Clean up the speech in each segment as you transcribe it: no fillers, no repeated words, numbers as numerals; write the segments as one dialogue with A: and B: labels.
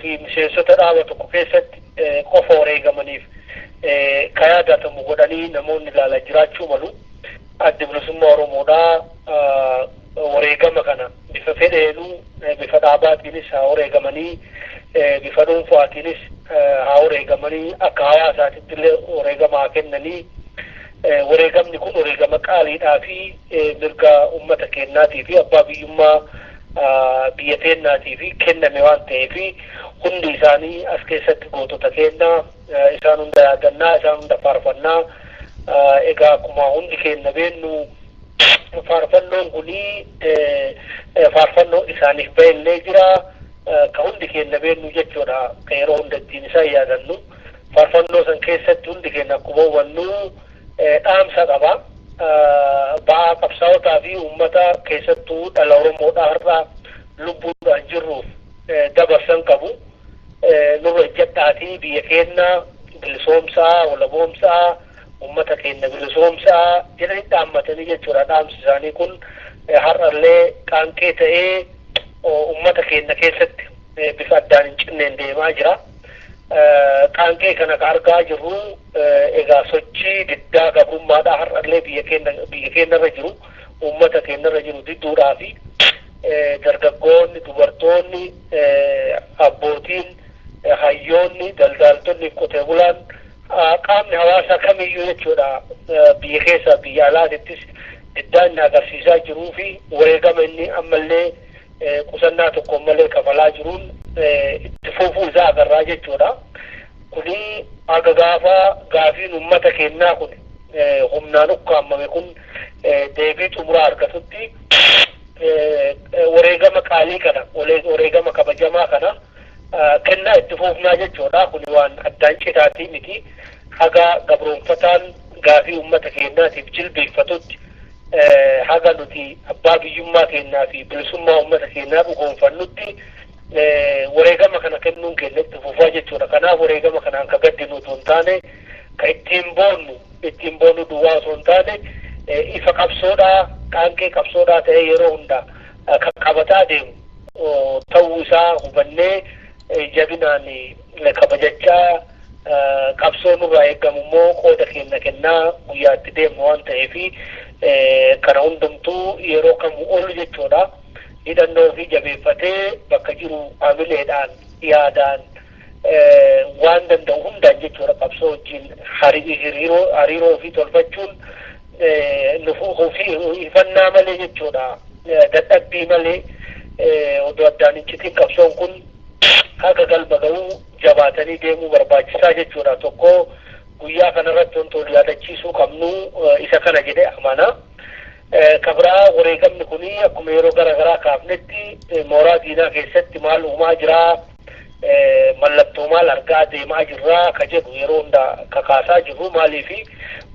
A: Yookiin miseensota dhaaba tokko keessatti qofa wareegamaniif ka yaadatamu godhanii namoonni ilaalan jiraachuu malu. Addi Bilisummaa Oromoodhaa wareegama kana bifa fedheenuu, bifa dhaabaatiinis haa wareegamanii, bifa dhuunfaatiinis haa wareegamanii, akka hawaasaatitti illee wareegama haa kennanii, wareegamni kun wareegama qaaliidhaa fi mirga uummata kennaatii fi abbaa biyyummaa biyya teennaatii fi kenname waan ta'eef, hundi isaanii as keessatti gootota kennaa, isaan hunda yaadannaa, isaan hunda faarfannaa. Egaa akkuma hundi kenna beennu, faarfannoon kunii faarfannoo isaaniif ba'ellee jira, ka hundi kenna beennu jechuudha, ka yeroo hunda ittiin isaan yaadannu. Faarfannoo san keessatti hundi kenna akkuma hubannu dhaamsa qaba. Ba'aa qabsaa'otaa fi uummata, keessattuu dhala Oromoodhaa har'a lubbuudhaan jirruuf dabarsan qabu. Nurra ejjadhaatii biyya keenya bilisoomsaa, walaboomsaa, uummata keenya bilisoomsaa jedhanii dhaammatanii jechuudha. Dhaamsi isaanii kun har'allee qaanqee ta'ee uummata keenya keessatti bifa addaan hin cinneen deemaa jira. Qaanqee kana ka argaa jirru egaa sochii diddaa gabrummaadhaa har'allee biyya keenyarra jiru, uummata keenyarra jiru didduudhaa fi dargaggoonni, dubartoonni, abbootiin, hayyoonni, daldaaltonni, qotee bulaan, qaamni hawaasaa kamiyyuu jechuudha, biyya keessaa biyya alaatittis diddaa inni agarsiisaa jiruu fi wareegama inni ammallee qusannaa tokko malee kafalaa jiruun itti fufuu isaa agarraa jechuudha. Kuni haga gaafa gaafiin uummata keenyaa kun humnaan ukkaamame kun deebii xumuraa argatutti wareegama qaalii kana, wareegama kabajamaa kana kennaa itti fufnaa jechuudha. Kuni waan addaan citaatii miti. Haga gabroonfataan gaafii uummata keenyaatiif jilbeeffatutti, haga nuti abbaa biyyummaa keenyaa fi bilisummaa uummata keenyaa dhugoonfannutti wareegama kana kennuun keenya itti fufaa jechuudha. Kanaaf wareegama kanaan ka gaddinu otoo hin taane, ka ittiin boonnu duwwaa osoo hin taane, ifa qabsoodhaa, qaanqee qabsoodhaa ta'ee yeroo hunda kan qabataa deemu ta'uu isaa hubannee jabinaan kabajachaa, qabsoo nurraa eeggamu immoo qooda keenya kennaa guyyaatti deemu waan ta'eefi, kana hundumtuu yeroo kamuu ol jechuudha. Hidhannoo fi jabeeffatee bakka jiru hamileedhaan, yaadaan, waan danda'u hundaan jechuudha qabsoo wajjin hariiroo fi tolfachuun ifannaa malee jechuudha, dadhabbii malee, odoo addaan hin citin qabsoon kun haga galma ga'uu jabaatanii deemuu barbaachisaa jechuudha. Tokko guyyaa kanarratti wantoota yaadachiisuu qabnu isa kana jedhee amana. Kabraa wareegamni kuni akkuma yeroo gara garaa kaafnetti mooraa diinaa keessatti maal uumaa jiraa, mallattoo maal argaa deemaa jirraa ka jedhu yeroo hunda kakaasaa jirru. Maaliifi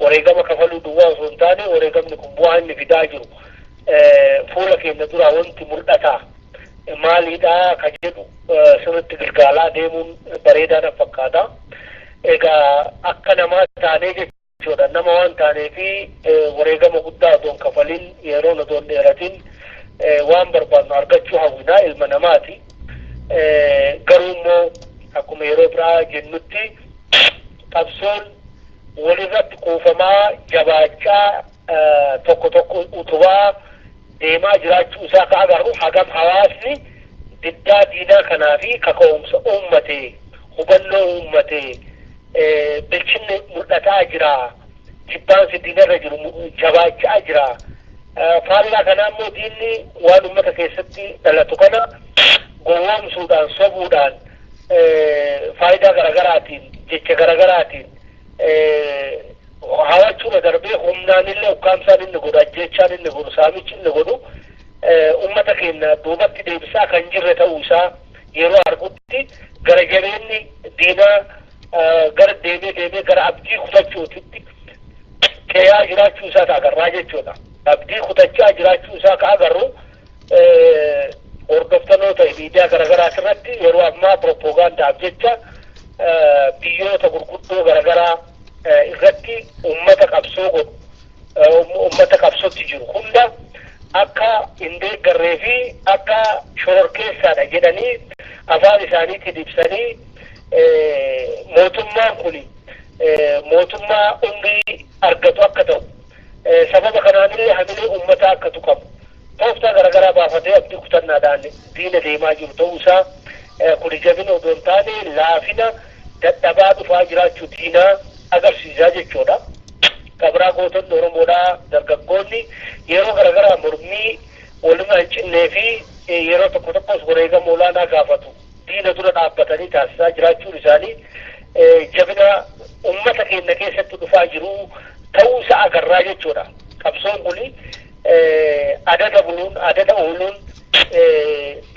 A: wareegama kafaluu duwwaa osoo hin taane, wareegamni kun bu'aa inni fidaa jiru fuula keenya duraa wanti mul'ata maaliidha ka jedhu sirritti gilgaalaa deemuun bareedaa na fakkaata. Egaa akka namaa taanee jechuudha, nama waan taaneefi wareegama guddaa otoo hin kafalin, yeroon otoo hin dheeratin waan barbaadnu argachuu hawwinaa, ilma namaati. Garuu immoo akkuma yeroo biraa jennutti, qabsoon walirratti kuufamaa jabaachaa, tokko tokko utubaa deemaa jiraachuu isaa ka agarru hagam hawaasni diddaa diinaa kanaa fi kaka'umsa uummate, hubannoo uummate, bilchinni mul'ataa jira, jibbaansi diinarra jiru jabaachaa jira. Faallaa kanaa immoo diinni waan uummata keessatti dhalatu kana gowwoomsuudhaan, sobuudhaan, faayidaa garagaraatiin, jecha garagaraatiin hawachuudha darbee humnaan illee ukkaamsaan inni godhu, ajjeechaan inni godhu, saamichi inni godhu ummata keenya duubatti deebisaa kan jirre ta'uu isaa yeroo argutti, gara jabeenni diinaa gara deemee deemee gara abdii kutachuutitti ce'aa jiraachuu isaa agarraa jechuudha. Abdii kutachaa jiraachuu isaa ka agarru hordoftanoota miidiyaa garaagaraa irratti yeroo ammaa propoogaandaaf jecha biyyoota gurguddoo garaagaraa irratti ummata qabsoo godhu, ummata qabsootti jiru hunda akka hin deeggarree fi akka shororkeessaadha jedhanii Afaan isaaniitiin ibsanii mootummaan kun mootummaa umrii argatu akka ta'u, sababa kanaanillee hamilee uummataa akka tuqamu tooftaa garaagaraa baafatee abdii kutannaadhaan diina deemaa jiru ta'uu isaa, kun jabina odoo hin taane laafina dadhabaa dhufaa jiraachuu diinaa agarsiisaa jechuudha. Kabraa gootonni Oromoodhaa dargaggoonni yeroo garaagaraa mormii walirraa hin cinnee fi yeroo tokko tokkos wareegama olaanaa gaafatu diina dura dhaabbatanii taasisaa jiraachuun isaanii jabina uummata keenya keessatti dhufaa jiru ta'uu isaa agarraa jechuudha. Qabsoon kuni adada buluun adada ooluun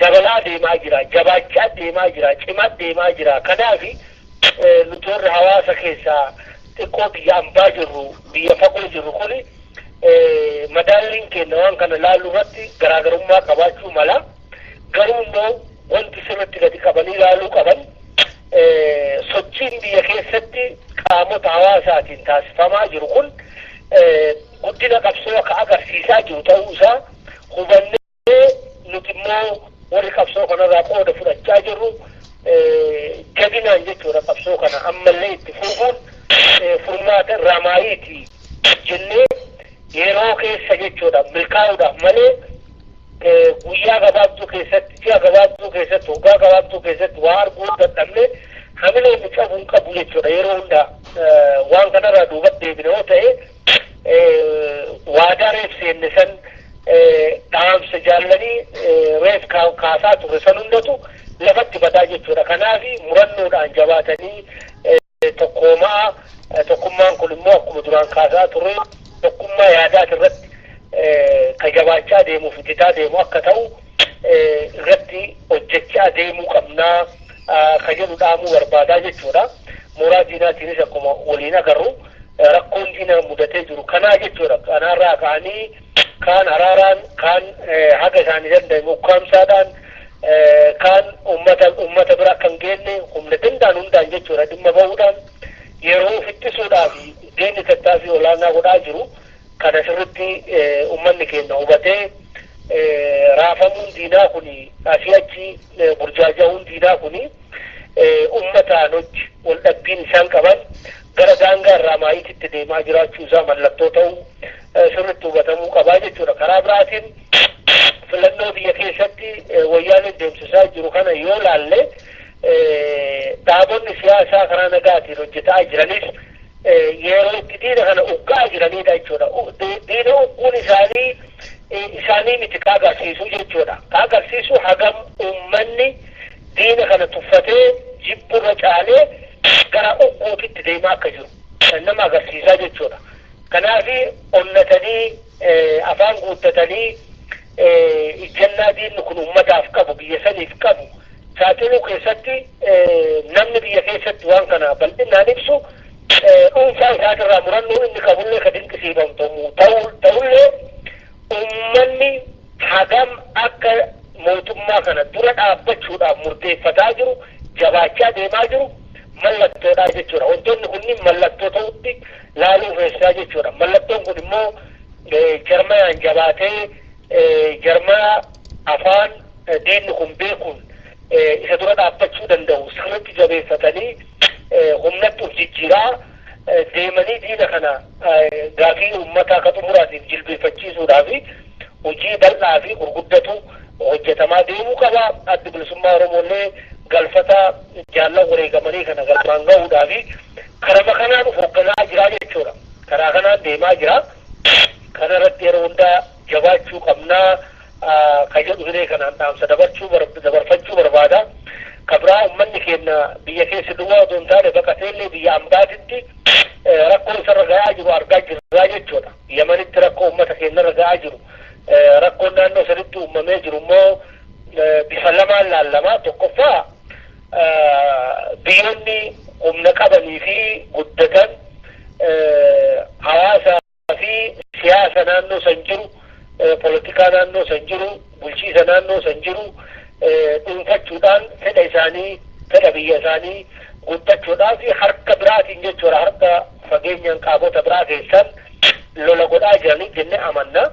A: dabalaa deemaa jira, jabaachaa deemaa jira, cimaa deemaa jira. Kanaaf nuti warri hawaasa keessaa xiqqoo biyya ambaa jirru, biyya fagoo jirru kuni madaalliin keenya waan kana laallu irratti garaagarummaa qabaachuu mala. Garuu immoo wanti sirriitti gadi qabanii ilaaluu qaban, sochiin biyya keessatti qaamota hawaasaatiin taasifamaa jiru kun guddina qabsoo akka agarsiisaa jiru ta'uu isaa hubannee, nuti immoo warri qabsoo kanarraa qooda fudhachaa jirru jabinaan jechuudha qabsoo kana ammallee itti fufuun furmaata irraa maayiiti jennee yeroo keessa jechuudha milkaa'uudhaaf malee, guyyaa gabaabduu keessatti, ji'a gabaabduu keessatti, waggaa gabaabduu keessatti waa arguu dadhabne hamilee nu cabuu hin qabu jechuudha. Yeroo hundaa waan kanarraa duubatti deebine yoo ta'e, waadaa reef seenne san, dhaamsa jaallanii reef kaasaa ture san hundatu lafatti badaa jechuudha. Kanaaf murannoodhaan jabaatanii tokkoomaa, tokkummaan kun immoo akkuma duraan kaasaa turre tokkummaa yaadaati irratti ka jabaachaa deemuuf ititaa deemu akka ta'u irratti hojjechaa deemuu qabnaa ka jedhu dhaamuu barbaadaa jechuudha. Mooraa diinaatiinis akkuma waliin agarru rakkoon diina mudatee jiru kanaa jechuudha. Kanaarraa ka'anii kaan araaraan, kaan haga isaanii danda'e ukkaamsaadhaan, kaan ummata bira akka hin geenne humna danda'an hundaan jechuudha dhimma bahuudhaan yeroo of ittisuudhaaf diinni tattaaffii olaanaa godhaa jiru. Kana sirriitti uummanni keenya hubatee, raafamuun diinaa kun, asii achi burjaaja'uun diinaa kun, uummataan hojii wal dhabbiin isaan qaban gara daangaa irraa maayiititti deemaa jiraachuu isaa mallattoo ta'uu sirriitti hubatamuu qabaa jechuudha. Karaa biraatiin filannoo biyya keessatti wayyaaneen deemsisaa jiru kana yoo laalle, dhaabonni siyaasaa karaa nagaatiin hojjetaa jiranis yeroo itti diina kana uggaa jiranidha jechuudha. Diina ugguun isaanii miti ka agarsiisu jechuudha. Ka agarsiisu hagam uummanni diina kana tuffatee jibburra caalee gara ugguutitti deemaa akka jiru nama agarsiisaa jechuudha. Kanaaf onnatanii afaan guuttatanii ijjannaa diinni kun uummataaf qabu, biyya saniif qabu saaxiluu keessatti, namni biyya keessatti waan kana bal'inaan ibsu dhuunfaa isaatirraa murannoo inni qabullee ka dinqisiifamtu ta'ullee, uummanni hagam akka mootummaa kana dura dhaabbachuudhaaf murteeffataa jiru, jabaachaa deemaa jiru mallattoodha jechuudha. Wantoonni kunniin mallattoo ta'utti laaluu feessisaa jechuudha. Mallattoon kun immoo jarmayaan jabaatee jarmaya afaan diinni kun beekuun isa dura dhaabbachuu danda'u sirriitti jabeeffatanii humnatti of jijjiiraa deemanii diina kana gaafii uummataa akka xumuraatiif jilbeeffachiisuudhaaf hojii bal'aa fi gurguddatu hojjetamaa deemuu qaba. Addi Bilisummaa Oromoollee galfata jaallan wareegamanii kana galmaan gahuudhaaf karama kanaan of hoogganaa jira jechuudha. Karaa kanaan deemaa jira. Kana irratti yeroo hundaa jabaachuu qabnaa ka jedhu hiree kanaan dhaamsa dabarfachuu barbaada. Kabraa uummanni keenya biyya keessa duwwaa otoo hin taane baqateellee biyya ambaatitti rakkoo isarra gahaa jiru argaa jirraa jechuudha. Yamanitti rakkoo uummata keenyarra gahaa jiru. Rakkoon naannoo sanitti uumamee jiru immoo bifa lamaan laallama. Tokkoffaa, biyyoonni humna qabanii fi guddatan hawaasaa fi siyaasa naannoo san jiru, polotikaa naannoo san jiru, bulchiisa naannoo san jiru dhuunfachuudhaan fedha isaanii, fedha biyya isaanii guuttachuudhaaf harka biraatiin jechuudha, harka fageenyaan qaamota biraa keessan lola godhaa jiranii jennee amanna.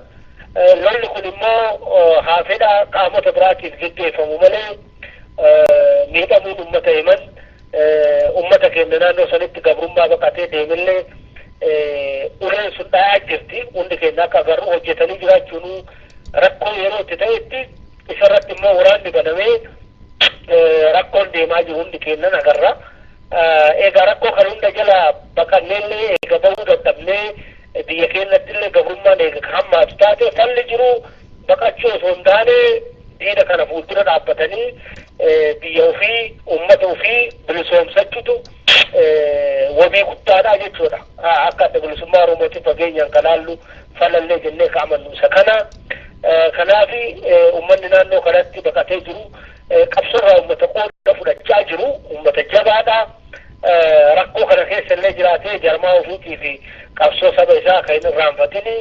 A: Lolli kun immoo haa fedha qaamota biraatiif geggeeffamu malee Miidhamuun uummata Yemen, uummata keenya naannoo sanitti gabrummaa baqatee deemillee uleen sun dha'aa jirti. Hundi keenya akka agarru hojjetanii jiraachuun rakkoo yeroo itti ta'etti, isarratti immoo waraanni banamee rakkoon deemaa jiru hundi keenya agarra. Egaa rakkoo kan hunda jala baqanneellee, eega bahuu dadhabnee, biyya keenyatti illee gabrummaan eega hammaatu taate, falli jiru baqachuu osoo hin taane diina kana fuuldura dhaabbatanii biyya ofii, uummata ofii bilisoomsachuutu wabii guddaadha jechuudha. Akka Adda Bilisummaa Oromootti fageenyaan kan laallu falallee jennee ka amannu isa kana. Kanaafi uummanni naannoo kanatti baqatee jiru qabsoorraa uummata qooda fudhachaa jiru, uummata jabaadha. Rakkoo kana keessa illee jiraatee jarmaa ofiitii fi qabsoo saba isaa kan hin irraanfatini,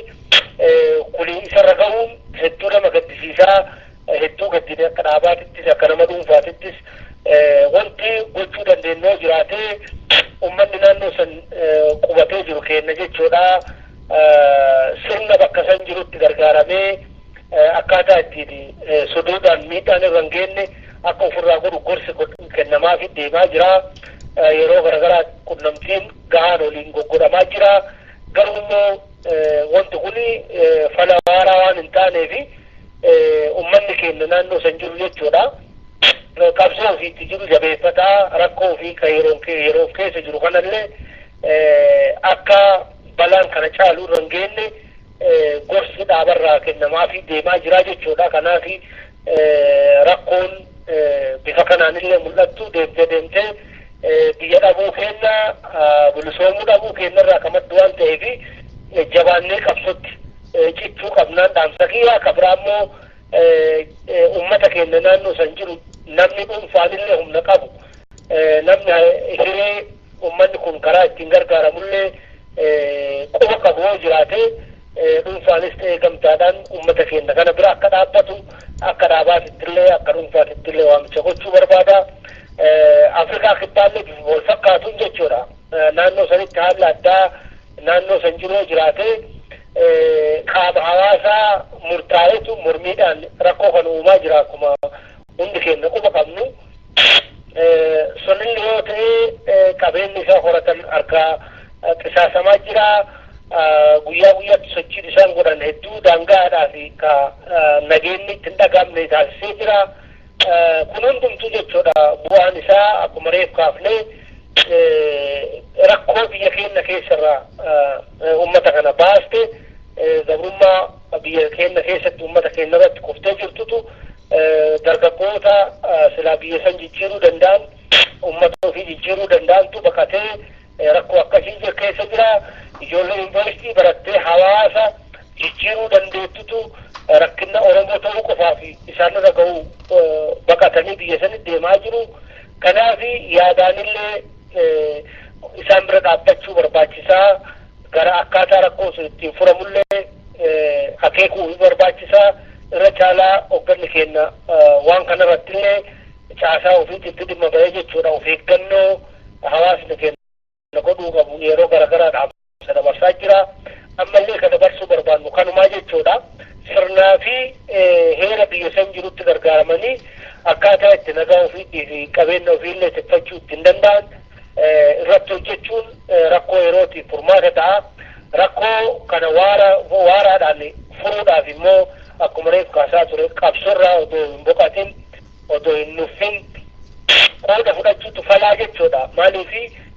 A: kuni isarra ga'uun hedduu nama gaddisiisaa, hedduu gaddine akka dhaabaatittis akka nama dhuunfaatittis. Wanti gochuu dandeenyu jiraatee, uummanni naannoo san qubatee jiru kenna jechuudha. Sirna bakka san jirutti gargaaramee akkaataa ittiin soduudhaan miidhaan irra hin geenye akka ofirraa godhu gorsi kennamaaf deemaa jira. Yeroo garaagaraa qunnamtiin gahaan waliin goggodhamaa jira. Garuu immoo wanti kun fala waaraa waan hin taaneef uummanni keenya naannoo san jiru jechuudha. Qabsoo ofiitti jiru jabeeffataa, rakkoo ofii kan yeroo keessa jiru kanallee akka balaan kana caalu irra hin geenye gorsi dhaabarraa kennamaafii deemaa jira jechuudha. Kanaaf rakkoon bifa kanaanillee mul'attu deemtee deemtee biyya dhabuu keenya, bilisoomuu dhabuu keenyarraa kan maddu waan ta'eef jabaannee qabsootti cichuu qabnaan dhaamsa kiyya. Ka biraa immoo uummata keenya naannoo san jiru, namni dhuunfaanillee humna qabu, namni hiree uummanni kun karaa ittiin gargaaramullee quba qabu yoo jiraate, dhuunfaanis ta'ee gamtaadhaan uummata keenya kana bira akka dhaabbatu akka dhaabaatittillee akka dhuunfaatittillee waamicha gochuu barbaada. Afrikaa Kibbaallee bifa wal fakkaatuun jechuudha. Naannoo sanitti haalli addaa naannoo san jiru yoo jiraate, qaama hawaasaa murtaa'etu mormiidhaan rakkoo kan uumaa jira akkuma hundi keenya quba qabnu. Sunillee yoo ta'e qabeenyi isaa horatan harkaa qisaasamaa jira. Guyyaa guyyaatti sochiin isaan godhan hedduu daangaadhaa fi ka nageenyi itti hin dhagahamne taasisee jira. Kun hundumtuu jechuudha bu'aan isaa akkuma reef kaafnee rakkoo biyya keenya keessarraa uummata kana baaste, gabrummaa biyya keenya keessatti uummata keenya irratti kuftee jirtutu dargaggoota silaa biyya san jijjiiruu danda'an, uummata ofii jijjiiruu danda'antu baqatee rakkoo akkasii keessa jira. Ijoollee yuunivarsiitii barattee hawaasa jijjiiruu dandeettutu rakkina Oromoo ta'uu qofaaf isaanirra ga'u baqatanii biyya sanitti deemaa jiru. Kanaaf yaadaanillee isaan bira dhaabbachuu barbaachisaa, gara akkaataa rakkoo sun ittiin furamullee akeekuu barbaachisaa. Irra caalaa hoogganni keenya waan kanarrattillee caasaa ofiitti itti dhimma ba'ee jechuudha. Of eeggannoo hawaasni keenya godhuu qabu yeroo garaagaraa dhaamsa dabarsaa jira. Ammallee kan dabarsuu barbaannu kanumaa jechuudha. Sirnaa fi heera biyya san jirutti gargaaramanii akkaataa itti nagaa ofiitii fi qabeenya ofiillee tikfachuu ittiin danda'an irratti hojjechuun rakkoo yerootiif furmaata ta'a. Rakkoo kana waaraadhaan furuudhaaf immoo akkuma reef kaasaa ture qabsoorraa otoo hin boqotin, otoo hin nuffin qooda fudhachuutu falaa jechuudha. Maaliif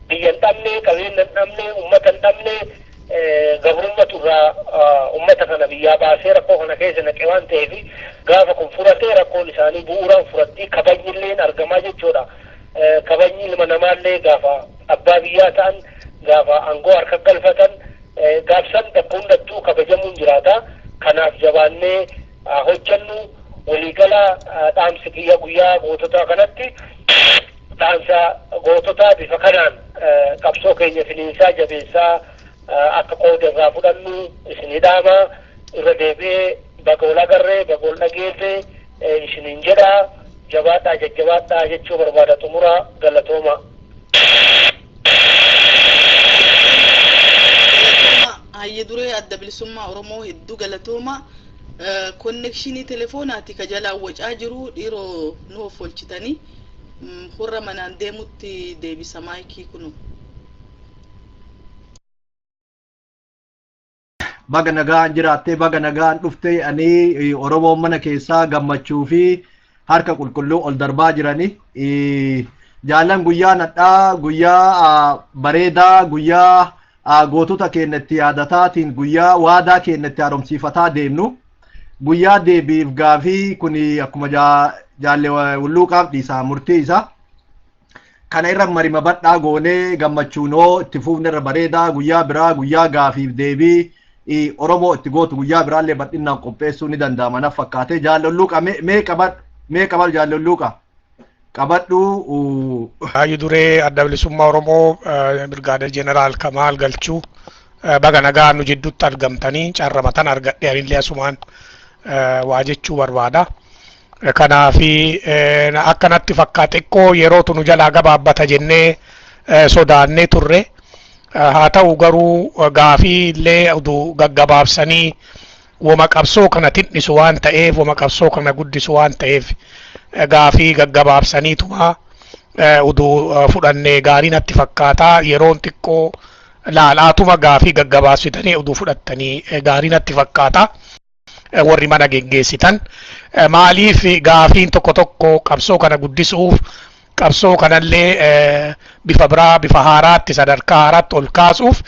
A: biyya hin dhabne, qabeenya hin dhabne, uummata hin dhabne, gabrummatu irraa uummata kana biyyaa baasee rakkoo kana keessa naqe waan ta'eef, gaafa kun furatee rakkoon isaanii bu'uuraan furattii kabajni argamaa jechuudha. Kabajni ilma namaallee gaafa abbaa biyyaa ta'an, gaafa aangoo harka galfatan, gaafsan bakka hundattuu kabajamuun jiraata. Kanaaf jabaannee hojjennu. Waliigala dhaamsi kiyya guyyaa goototaa kanatti dhaamsa goototaa bifa kanaan qabsoo keenya finiinsaa jabeessaa akka qooda irraa fudhannu isinii dhaama. Irra deebi'ee baga wal agarree, baga wal dhageesse isiniin jedha. Jabaadhaa, jajjabaadhaa jechuu barbaada. Xumura, galatooma.
B: Hayya duree Adda Bilisummaa Oromoo, hedduu galatooma. Connection telefoonaati ka jalaa wacaa jiru, dhiiroo nu of oolchitanii. Warra manaan deemutti deebisa maayikii kunu.
C: Baga nagaan jiraattee, baga nagaan dhuftee. Ani Oromoon mana keessaa gammachuu fi harka qulqulluu ol darbaa jirani. Jaallan, guyyaa nadhaa guyyaa bareedaa, guyyaa gootota keenya itti yaadataatiin, guyyaa waadaa keenya itti haaromsiifataa deemnu, guyyaa deebiif gaafii kun akkuma jaalle Hulluuqaaf dhiisaa murtii isaa. Kana irra marima badhaa goonee gammachuunoo itti fuufne irra bareedaa. Guyyaa biraa, guyyaa gaafiif deebii Oromoo itti gootu, guyyaa biraallee bal'inaan qopheessuu ni danda'ama naf fakkaate. Jaalle Hulluuqa, mee qabadhu, mee qabadhu. Jaalle Hulluuqa, qabadhu.
D: Haayyu duree Adda Bilisummaa Oromoo Birgaadeer Jeneraal Kamaal Galchuu, baga nagaa nu jidduutti argamtanii. Carramatan argadhe anillee asumaan waa jechuu barbaada. Kanaafi akkanatti fakkaate, xiqqoo yerootu nu jalaa gabaabbata jennee sodaannee turre. Haa ta'u garuu gaafii illee oduu gaggabaabsanii wama qabsoo kana xinnisu waan ta'eef, wama qabsoo kana guddisu waan ta'eef, gaafii gaggabaabsaniituma uduu fudhannee gaarii natti fakkaata. Yeroon xiqqoo laalaatuma gaafii gaggabaabsitanii uduu fudhattanii gaarii natti fakkaata. Warri mana geggeessitan maaliif gaafiin tokko tokko qabsoo kana guddisuuf, qabsoo kanallee bifa biraa, bifa haaraatti, sadarkaa haaraatti ol kaasuuf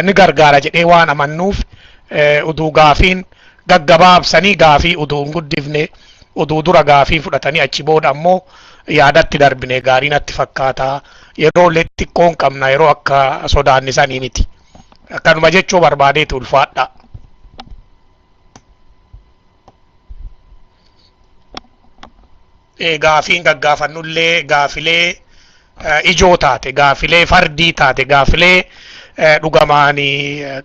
D: ni gargaara jedhee waan amannuuf, uduu gaafiin gaggabaabsanii gaafii uduu hin guddifne, uduu dura gaafii fudhatanii achi booda ammoo yaadatti darbine gaarii natti fakkaata. Yeroo illee xiqqoon qabna, yeroo akka sodaannisanii miti. Akkanuma jechuu barbaadeetu, ulfaadha. Gaafiin gaggaafannullee gaafilee ijoo taate, gaafilee fardii taate, gaafilee dhugamaanii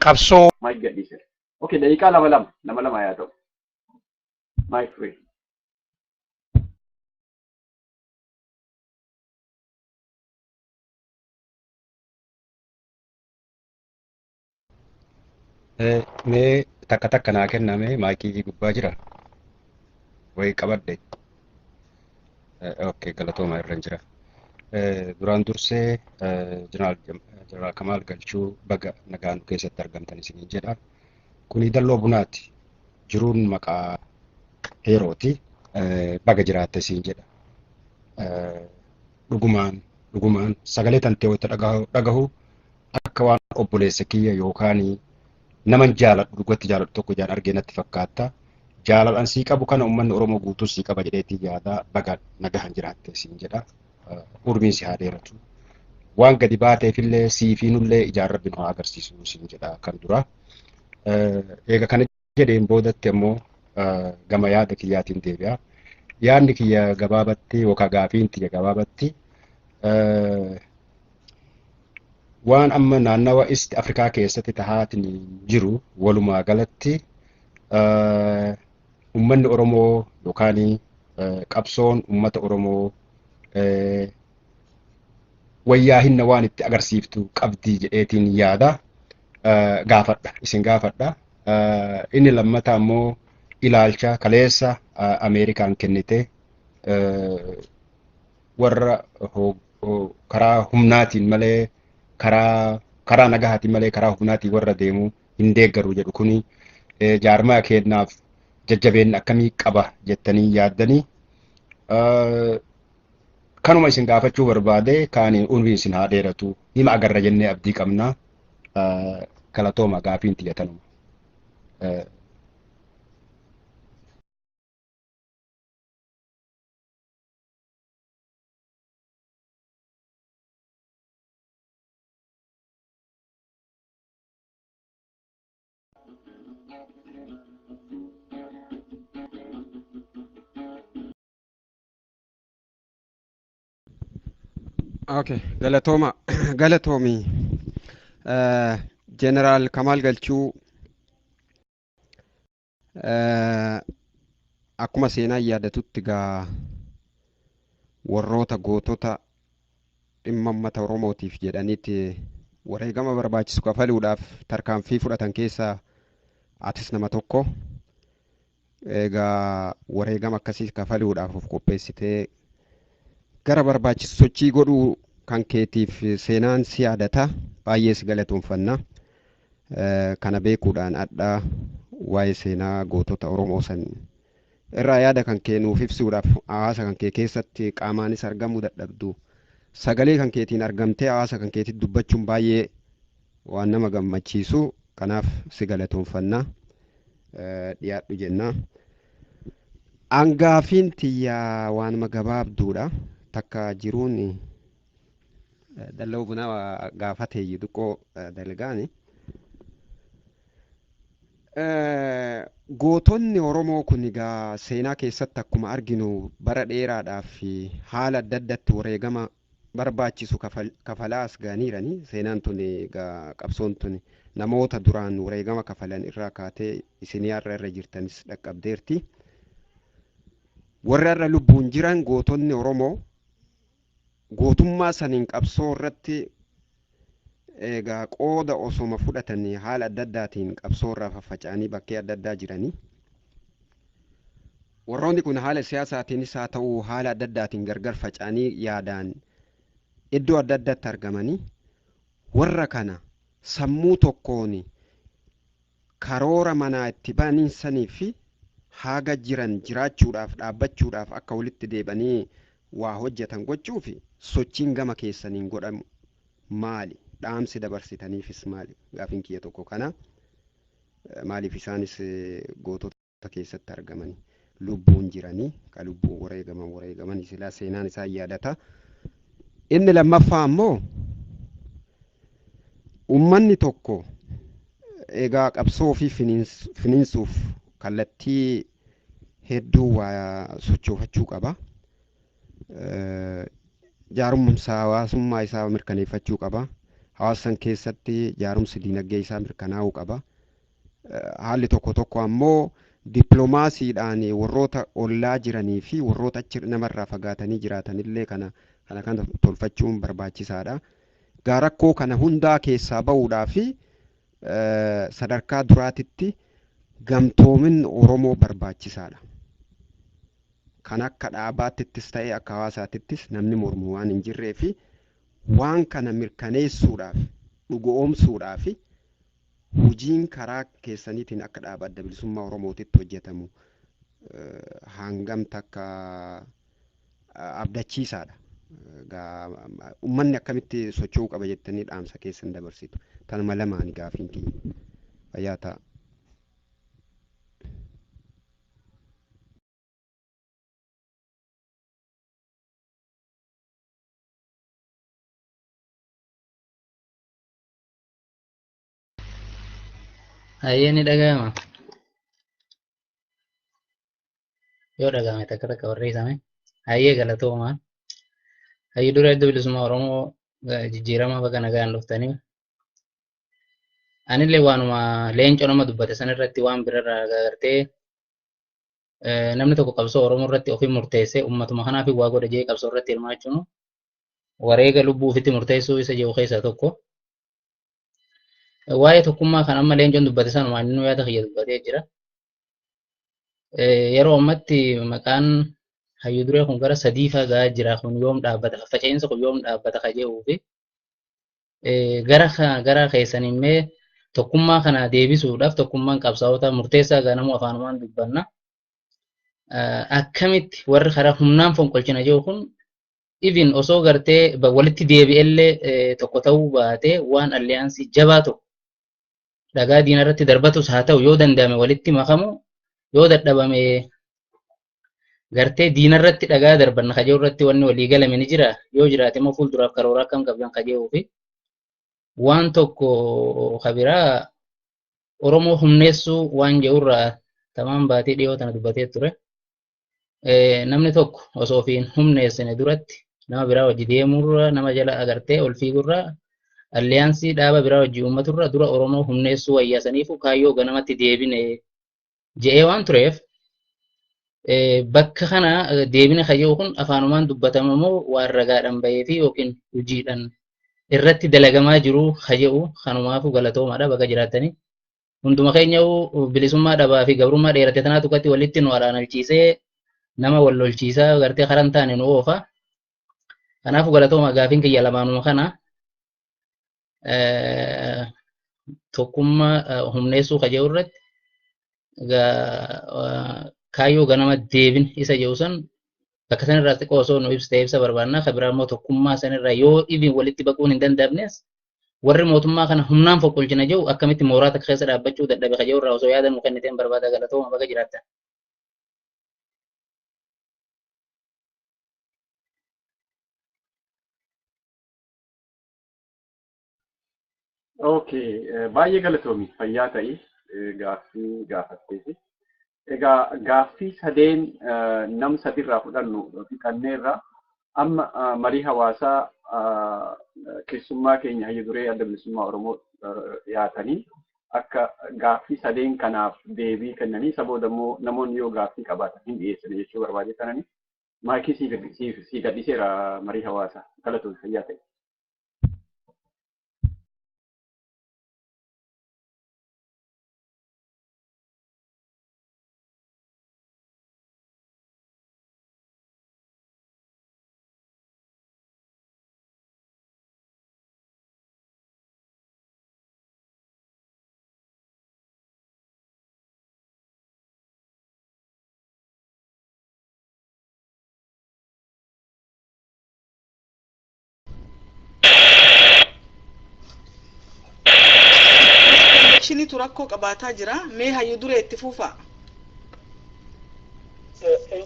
D: qabsoo.
E: Mic gadhiise. Okay, daqiiqaa lama lama lama lama yaa ta'u. Mic free.
F: Mee takka takka naa kenname, maayikii gubbaa jira. Wayi qabadhe. Okay, galatooma, irra jira. Duraan dursee Jeneraal Kamaal Galchuu, baga nagaan nu keessatti argamtan isiniin jedha. Kuni dalloo bunaati. Jiruun maqaa heerooti. Baga jiraatte isiin jedha. Dhugumaan dhugumaan sagalee tantee wayita dhagahu akka waan obboleessa kiyya yookaan naman jaaladhu, dhugatti jaaladhu tokko ijaan argee natti fakkaata. Jaalalaan sii qabu kana uummanni Oromoo guutuu sii qaba jedheetii yaada. Baga nagahan jiraatte siin jedha. Urmiin si haa dheeratu. Waan gadi baateefillee siifiinullee ijaan rabbi nu haa agarsiisu siin jedha kan dura. Eega kana jedheen boodatti ammoo gama yaada kiyyaatiin deebi'a. Yaadni kiyya gabaabatti yookaan gaafiin tiyya gabaabatti waan amma naannawa East Afrikaa keessatti tahaatiin jiru, walumaa galatti uummanni Oromoo yookaan qabsoon uummata Oromoo wayyaa hinna waan itti agarsiiftu qabdii jedheetiin yaada gaafadha, isin gaafadha. Inni lammataa immoo ilaalcha kaleessa Ameerikaan kennite, warra karaa humnaatiin malee, karaa nagahaatiin malee karaa humnaatiin warra deemu hin deeggaru jedhu kuni jaarmaa kennaaf jajjabeenna akkamii qaba jettanii yaaddanii? Kanuma isin gaafachuu barbaade. Kaaniin umriin isin haa dheeratu, hima agarra jennee abdii qabna. Galatooma, gaafiin xiyyatanuma.
G: Okay, galatooma, galatoomi. Jeneraal Kamaal Galchuu, akkuma seenaa yaadatutti gaa warroota gootota dhimma uummata Oromootiif jedhaniitti wareegama barbaachisu kafaluudhaaf tarkaanfii fudhatan keessaa atis nama tokko. Egaa wareegama akkasii kafaluudhaaf of qopheessitee Gara barbaachisu sochii godhuu kan keetiif seenaan si yaadata, baay'ee si galatoonfanna. Kana beekuudhaan adhaa waa'ee seenaa gootota Oromoo san irraa yaada kan kee nuuf ibsuudhaaf hawaasa kan kee keessatti qaamaanis argamuu dadhabdu, sagalee kan keetiin argamtee hawaasa kan keetitti dubbachuun baay'ee waan nama gammachiisu. Kanaaf si galatoonfanna, dhiyaadhu jenna. Angaafiin tiyyaa waanuma gabaabduudha. Takka jiruun dalloo bunaa gaafatee xiqqoo dalgaani. Gootonni Oromoo kun egaa seenaa keessatti akkuma arginu bara dheeraadhaaf haala adda addaatti wareegama barbaachisu kafalaa as ga'aniirani. Seenaan tun egaa qabsoon tun namoota duraan wareegama kafalan irraa kaatee isinii har'a irra jirtanis dhaqqabdeerti. Warri har'a lubbuun jiran gootonni Oromoo gootummaa saniin qabsoo irratti egaa qooda osoma fudhatanii haala adda addaatiin qabsoo irraa faffaca'anii bakkee adda addaa jiranii. Warroonni kun haala siyaasaatiinis haa ta'u haala adda addaatiin gargar faca'anii yaadaan iddoo adda addaatti argamanii, warra kana sammuu tokkoon karoora manaa itti baniinsanii fi haga jiran jiraachuudhaaf dhaabbachuudhaaf akka walitti deebanii waa hojjetan gochuuf sochiin gama keessaniin godhamu maali? Dhaamsi dabarsitaniifis maali? Gaafiin kiyya tokko kana. Maaliif isaanis gootota keessatti argamanii lubbuun jiranii ka lubbuun wareegaman silaa seenaan isaan yaadata. Inni lammaffaa ammoo uummanni tokko egaa qabsoo ofii finiinsuuf kallattii hedduu waa sochoofachuu qaba. Jaarumsa hawaasummaa isaa mirkaneeffachuu qaba. Hawaasa san keessatti jaarumsi diinagdee isaa mirkanaa'uu qaba. Haalli tokko tokko ammoo dippiloomaasiidhaan warroota ollaa jiranii fi warroota achi namarraa fagaatanii jiraatanillee kana tolfachuun barbaachisaadha. Gaa rakkoo kana hundaa keessaa ba'uudhaa fi sadarkaa duraatitti gamtoomin Oromoo barbaachisaadha. Kan akka dhaabaatittis ta'e akka hawaasaatittis namni mormu waan hin jirree fi waan kana mirkaneessuudhaaf dhugoomsuudhaaf hojiin karaa keessaniitiin akka dhaaba Adda Bilisummaa Oromootitti hojjetamu hangam takka abdachiisaadha. Uummanni akkamitti socho'uu qaba jettanii dhaamsa keessan dabarsitu? Tanuma lamaan gaafiin kiyya. Fayyaa ta'a.
H: Hayyee, ni dhaga'ama. Yoo dhaga'ame takka takka barreessame. Hayyee, galatoomaa. Hayyee dura Adda Bilisummaa Oromoo jijjiirama baga nagaan dhuftanii. Anillee waanuma leencoo nama dubbate sanirratti waan birarraa agartee namni tokko qabsoo Oromoo irratti ofii murteessee uummatuma kanaaf waa godha jee qabsoo irratti hirmaachuun wareega lubbuu ofitti murteessuu isa jiru keessaa tokko. Waa'ee tokkummaa kan amma leencoon dubbate sanuma inni yaada kiyya dubbatee jira. Yeroo ammatti maqaan hayyuu duree kun gara sadii fa'aa gahaa jira, kun yoom dhaabbata, faffaca'insa kun yoom dhaabbata ka jedhuu fi gara keessan immoo tokkummaa kana deebisuudhaaf tokkummaan qabsaa'ota murteessaa ganamuu afaanumaan dubbanna. Akkamitti warri karaa humnaan fonqolchina jiru kun even osoo gartee walitti deebi'ellee tokko ta'uu baatee waan alliyaansii jabaa tokko dhagaa diina irratti darbatus haa ta'u yoo danda'ame walitti makamu, yoo dadhabame gartee diina irratti dhagaa darbanna kaja'u irratti wanni walii galame ni jira. Yoo jiraate immoo fuulduraaf karoora akkam qabdan kaja'uu fi waan tokko kabiraa Oromoo humneessuu waan jedhurraa tamaan baatee dhiyoo tana dubbatee ture. Namni tokko osoo ofiin humneessine duratti nama biraa hojii deemurra, nama jala agartee ol fiigurra, alliyaansii dhaaba biraa hojii uummaturra dura Oromoo humneessuu wayyaasaniifu kaayyoo ganamatti deebine je'ee waan tureef, bakka kana deebine kayyoo kun afaanumaan dubbatama moo waan ragaadhaan bahee fi yookiin hojiidhaan irratti dalagamaa jiru kayyoo? Kanumaafu galatoomaadha, bakka jiraatanii. Hunduma keenya bilisummaa dhabaa fi gabrummaa dheerate tanaatu akkatti walitti nu alaanalchiisee nama wal lolchiisaa gartee karaa hin taane nu oofa. Kanaafuu galatooma gaafiin kiyya lamaanuma kana tokkummaa humneessuu kaja'u irratti kaayyoo ganama deebin isa jedhu san bakka sanirraa xiqqoo osoo nu ibsite ibsa barbaannaa. Kan biraa immoo tokkummaa sanirraa yoo dhibiin walitti baquun hin danda'amnes warri mootummaa kana humnaan foqqolchina jedhu akkamitti mooraa takka keessa dhaabbachuu dadhabe kaja'u irraa osoo yaada nu kenniteen barbaada. Galatooma, baga jiraattan.
E: Okay, baay'ee galatoomi, fayyaa ta'i gaaffii gaafatteeti. Egaa gaaffii sadeen nam sadirraa fudhannu fixanneerra. Amma marii hawaasaa keessummaa keenya hayya duree Adda Bilisummaa Oromoo dhiyaatanii akka gaaffii sadeen kanaaf deebii kennanii isa booda immoo namoonni yoo gaaffii qabaatan hin dhiyeessan jechuu barbaade kanani maayikii sii gadhiiseera marii hawaasaa. Galatoomi, fayyaa ta'e.
B: Connectionitu rakkoo qabaataa jira. Mee hayyu duree itti fuufa.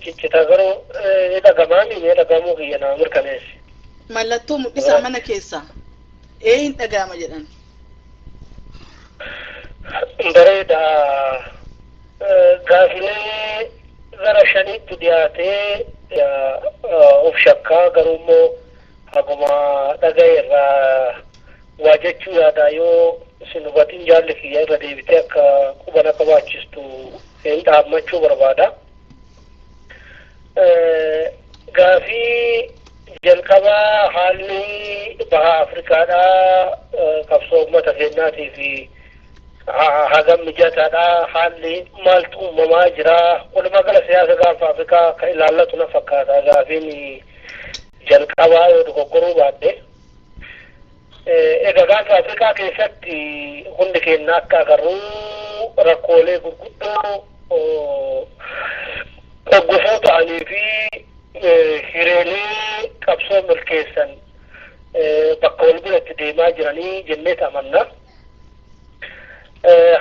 A: Ciccita garuu ni dhagamaami mee dhagamuu kiyya nama mirkaneessi.
B: Mallattoo mul'isaa mana keessa. Ee, hin dhagama jedhan.
A: Bareeda. Gaafilee gara shaniitti dhiyaatee of shakkaa garuu immoo haguma dhagaye irraa waa jechuu yaada. Yoo isin hubatin jaalli kiyya irra deebitee akka qubana qabaachistu hin dhaammachuu barbaada. Gaafii jalqabaa haalli baha Afrikaadhaa qabsoo uummata keenyaatii fi hagam mijataadha, haalli maaltu uumamaa jira, walumaa gala siyaasa gaanfa Afrikaa kan ilaallatu na fakkaata gaafiin jalqabaa, yoo dogoggoruu baadhe. Egaa gaanfa Afrikaa keessatti hundi keenya akka agarru rakkoolee gurguddoo gufuu ta'anii fi hireelee qabsoo milkeessan bakka wal biratti deemaa jiranii jennee amanna.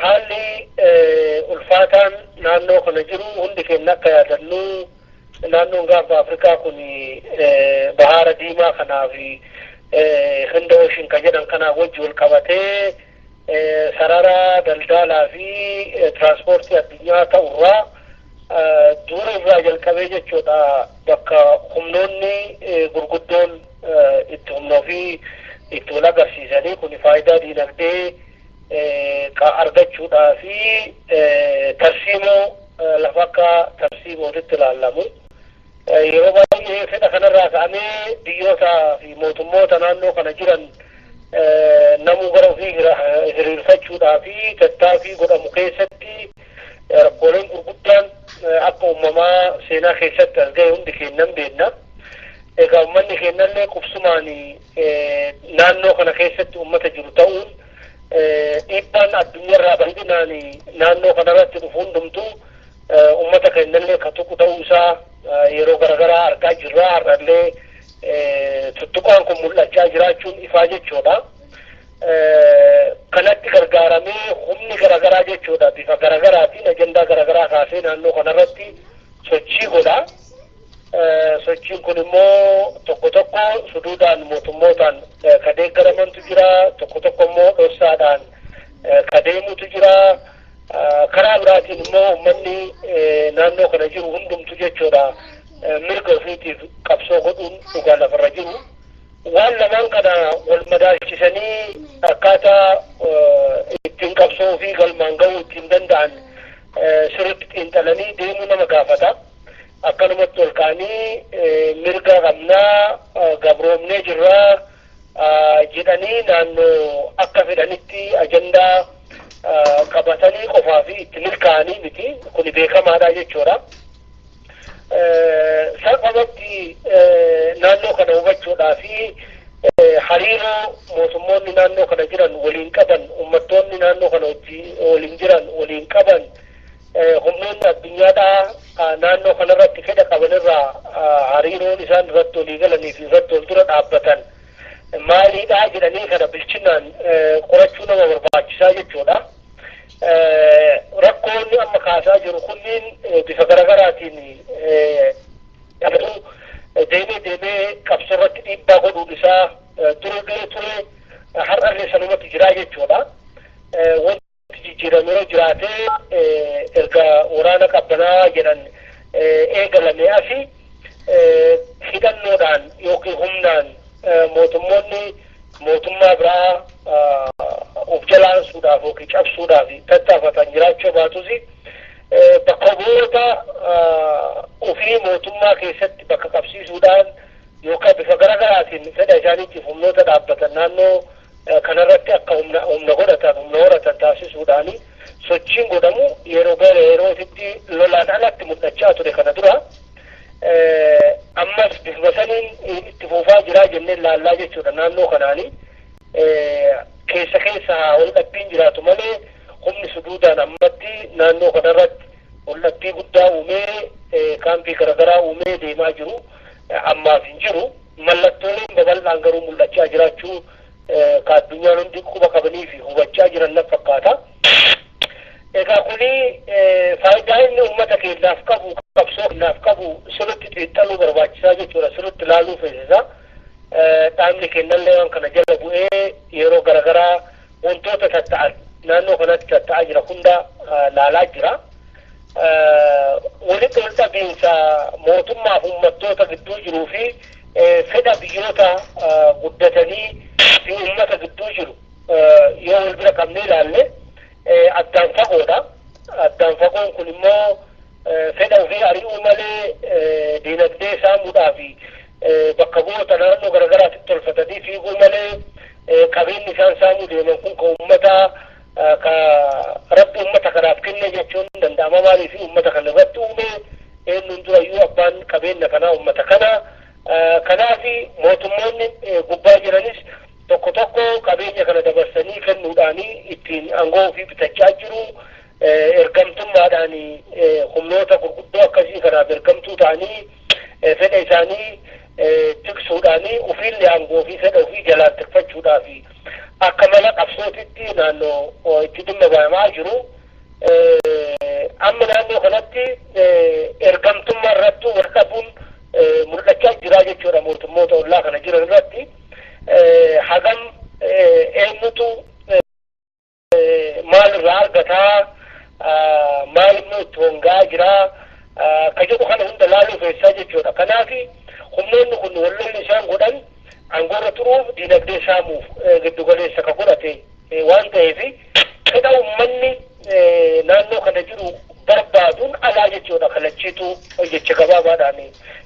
A: Haalli ulfaataan naannoo kana jiru hundi keenya akka yaadannu naannoon gaanfa Afrikaa kun bahaara diimaa kanaa fi Hinda Ocean kan jedhan kanaa wajji wal qabatee sarara daldalaa fi tiraanspoortii addunyaa ta'urraa dura irraa jalqabee jechuudha bakka humnoonni gurguddoon itti humna ofii itti wal agarsiisanii kun faayidaa diinagdee argachuudhaa fi tarsiimoo lafa akka tarsiimootitti ilaalamu. Yeroo baay'ee fedha kanarraa ka'amee biyyoota fi mootummoota naannoo kana jiran namuu gara ofii hiriirfachuudhaa fi tattaaffii godhamu keessatti rakkooleen gurguddaan akka uumamaa seenaa keessatti as ga'e hundi kennan beenna. Egaa uummanni kennallee qubsumaan naannoo kana keessatti uummata jiru ta'uun dhiibbaan addunyaarraa bal'inaan naannoo kanarratti dhufu hundumtuu uummata kennallee ka tuqu ta'uu isaa yeroo garaagaraa argaa jirra. Har'allee tuttuqaan kun mul'achaa jiraachuun ifaa jechuudha. Kanatti gargaaramee humni garaagaraa jechuudha bifa garaagaraatiin ajandaa garaagaraa kaasee naannoo kanarratti sochii godha. Sochiin kun immoo tokko tokko suduudhaan mootummootaan ka deeggaramantu jira, tokko tokko immoo dhoksaadhaan ka deemutu jira. Karaa biraatiin immoo uummanni naannoo kana jiru hundumtu jechuudha mirga ofiitiif qabsoo godhuun dhugaa lafarra jiru. Waan lamaan kana wal madaalchisanii akkaataa ittiin qabsoo ofii galmaan ga'uu ittiin danda'an sirriitti xiinxalanii deemuu nama gaafata. Akkanumatti ol ka'anii mirga qabnaa, gabroomnee jirraa jedhanii naannoo akka fedhanitti ajandaa qabatanii qofaa fi itti milkaa'anii miti. Kuni beekamaadha jechuudha. Salphumatti naannoo kana hubachuudhaa fi hariiroo mootummoonni naannoo kana jiran waliin qaban, uummattoonni naannoo kana waliin jiran waliin qaban, humnoonni addunyaadhaa naannoo kanarratti fedha qabanirraa hariiroon isaan irratti walii galanii fi irratti wal dura dhaabbatan maaliidhaa jedhanii kana bilchinaan qorachuu nama barbaachisaa jechuudha. Rakkoonni amma kaasaa jiru kunniin bifa garaagaraatiin deemee deemee qabsoo irratti dhiibbaa godhuun isaa durullee ture, har'allee sanumatti jiraa jechuudha. Wanti jijjiirame yeroo jiraatee erga waraana qabbanaa jedhan eegalame asi hidhannoodhaan yookiin humnaan mootummoonni mootummaa biraa of jalaansuudhaaf yookiin cabsuudhaaf tattaafatan jiraachuu baatus, bakka bu'oota ofii mootummaa keessatti bakka qabsiisuudhaan yookaan bifa garaagaraatiin fedha isaaniitiif humnoota dhaabbatan naannoo kanarratti akka humna godhatan, humna horatan taasisuudhaan sochiin godhamu yeroo gara yerootitti lolaan alatti mul'achaa ture kana dura. Ammas bifuma saniin itti fufaa jiraa jennee laallaa jechuudha. Naannoo kanaani keessa keessa wal dhabbiin jiraatu malee humni suduudaan ammatti naannoo kanarratti wal dhabbii guddaa uumee, kaampii garaagaraa uumee deemaa jiru ammaaf hin jiru. Mallattooleen babal'aan garuu mul'achaa jiraachuu ka addunyaan hundi quba qabanii fi hubachaa jiran na fakkaata. Egaa kuni faayidaa inni uummata keenyaaf qabu, qabsoo keenyaaf qabu sirriitti xiinxaluu barbaachisaa jechuudha. Sirriitti ilaaluu feesisa. Dhaabni keenyallee waan kana jala bu'ee yeroo garaagaraa wantoota tatta'an naannoo kanatti tatta'aa jira hunda laalaa jira. Walitti wal dhabiinsa mootummaa fi uummattoota gidduu jiruu fi fedha biyyoota guddatanii fi uummata gidduu jiru yoo wal bira qabnee ilaalle addaan fagoodha. Addaan fagoon kun immoo fedha ofii ari'uu malee, diinagdee saamuudhaa fi bakka bu'oota naannoo garaagaraatti tolfatanii fiiguu malee, qabeenyi isaan saamuu deeman kun ka uummata, ka Rabbi uummata kanaaf kenne jechuun danda'ama. Maaliif? Uummata kana irratti uume, eenyuun durayyuu abbaan qabeenya kanaa uummata kana. Kanaaf mootummoonni gubbaa jiranis tokko tokko qabeenya kana dabarsanii kennuudhaan ittiin aangoo ofii bitachaa jiru. Ergamtummaadhaan humnoota gurguddoo akkasii kanaaf ergamtuu ta'anii fedha isaanii tiksuudhaan ofiillee aangoo ofii, fedha ofii jalaan tikfachuudhaaf akka mala qabsootitti naannoo itti dhimma bahamaa jiru. Amma naannoo kanatti ergamtummaa irratti wal dhabuun mul'achaa jira jechuudha mootummoota ollaa kana jiran irratti. Hagam eenyutu maal irraa argataa, maal immoo itti hongaa jira ka jedhu kana hunda laaluu feessaa jechuudha. Kanaaf humnoonni kun wallolli isaan godhan aangoorra turuuf, diinagdee saamuuf giddu galeessa ka godhate waan ta'eef fedha uummanni naannoo kana jiru barbaaduun alaa jechuudha kalachiitu jecha gabaabaadhaan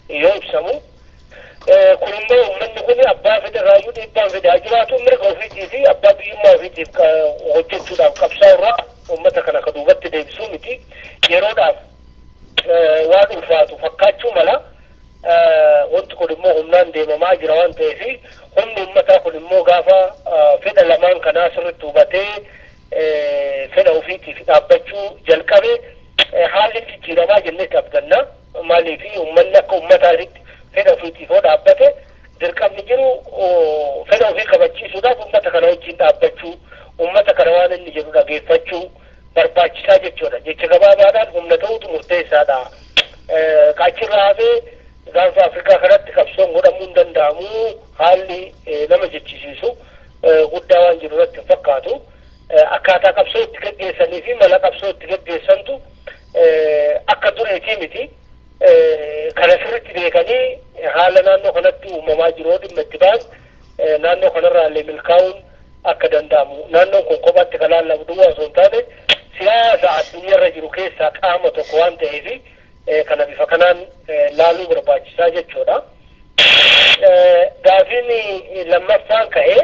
A: yoo ibsamu. Kun immoo uummanni kun abbaa fedhe dhiibbaan fedhe haa jiraatu, mirga ofiitii fi abbaa biyyummaa ofiitiif hojjechuudhaaf qabsaa'u irraa uummata kana ka duubatti deebisuu miti. Yeroodhaaf waan ulfaatu fakkaachuu mala. Wanti kun immoo humnaan deemamaa jira waan ta'eef humni uummataa kun immoo gaafa fedha lamaan kanaa sirriitti hubatee fedha ofiitiif dhaabbachuu jalqabe haalli jijjiiramaa jennee abdanna. Maaliif? Uummanni akka uummataatitti fedha ofiitiif yoo dhaabbate, dirqamni jiru fedha ofii kabachiisuudhaaf uummata kana wajjin dhaabbachuu, uummata kana waan inni jedhu dhageeffachuu barbaachisaa jechuudha. Jecha gabaabaadhaan humna ta'utu murteessaadha. Kaachirraa hafee gaanfa Afrikaa kanatti qabsoon godhamuu hin danda'amu haalli nama jechisiisu guddaa waan jiru irratti hin fakkaatu. Akkaataa qabsoo itti gaggeessanii fi mala qabsoo itti gaggeessantu akka duriitii miti. Kana sirriitti beekanii haala naannoo kanatti uumamaa jiru dhimma itti ba'an naannoo kanarraa illee milkaa'uun akka danda'amu. Naannoon kun kophaatti kan laallamu duwwaa osoo hin taane siyaasa addunyaarra jiru keessaa qaama tokko waan ta'eef kana bifa kanaan laaluu barbaachisaa jechuudha. Gaafiin lammaffaan ka'ee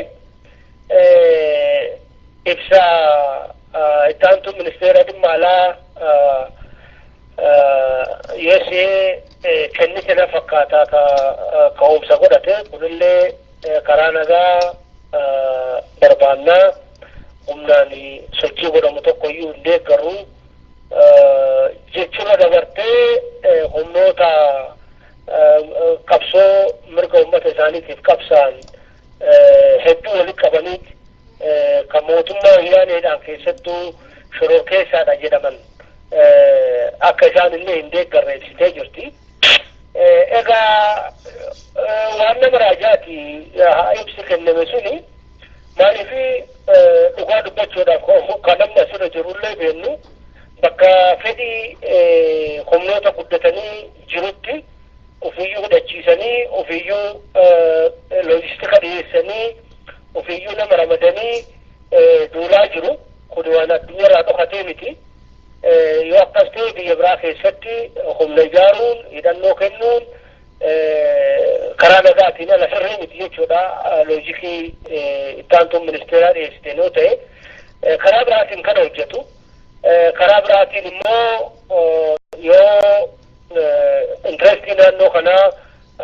A: ibsa itti aantuu ministeera dhimma alaa USA kennite na fakkaataa ka'umsa godhate. Kunillee karaa nagaa barbaannaa, humnaan sochii godhamu tokko iyyuu hin deeggarru jechuudha. Dabartee humnoota qabsoo mirga uummata isaaniitiif qabsaan hedduu walitti qabaniiti kan mootummaa wayyaaneedhaan keessattuu shororkeessaadha jedhaman akka isaan illee hin deeggarre ibsitee jirti. Egaa waan nama raajaati ibsi kenname suni. Maaliif, dhugaa dubbachuudhaaf, kan namni asirra jirullee beennu, bakka fedhii humnoota guddatanii jirutti ofiiyyuu hidhachiisanii, ofiiyyuu loojistika dhiyeessanii, ofiiyyuu nama ramadanii duulaa jiru. Kun waan addunyaarraa dhokatee miti. Yoo akkas ta'e, biyya biraa keessatti humna ijaaruun, hidhannoo kennuun karaa nagaatiin ala sirrii miti jechuudha, loojikii ittaantuun ministeeraa dhiyeessite yoo ta'e. Karaa biraatiin kana hojjetu. Karaa biraatiin immoo yoo intirestii naannoo kanaa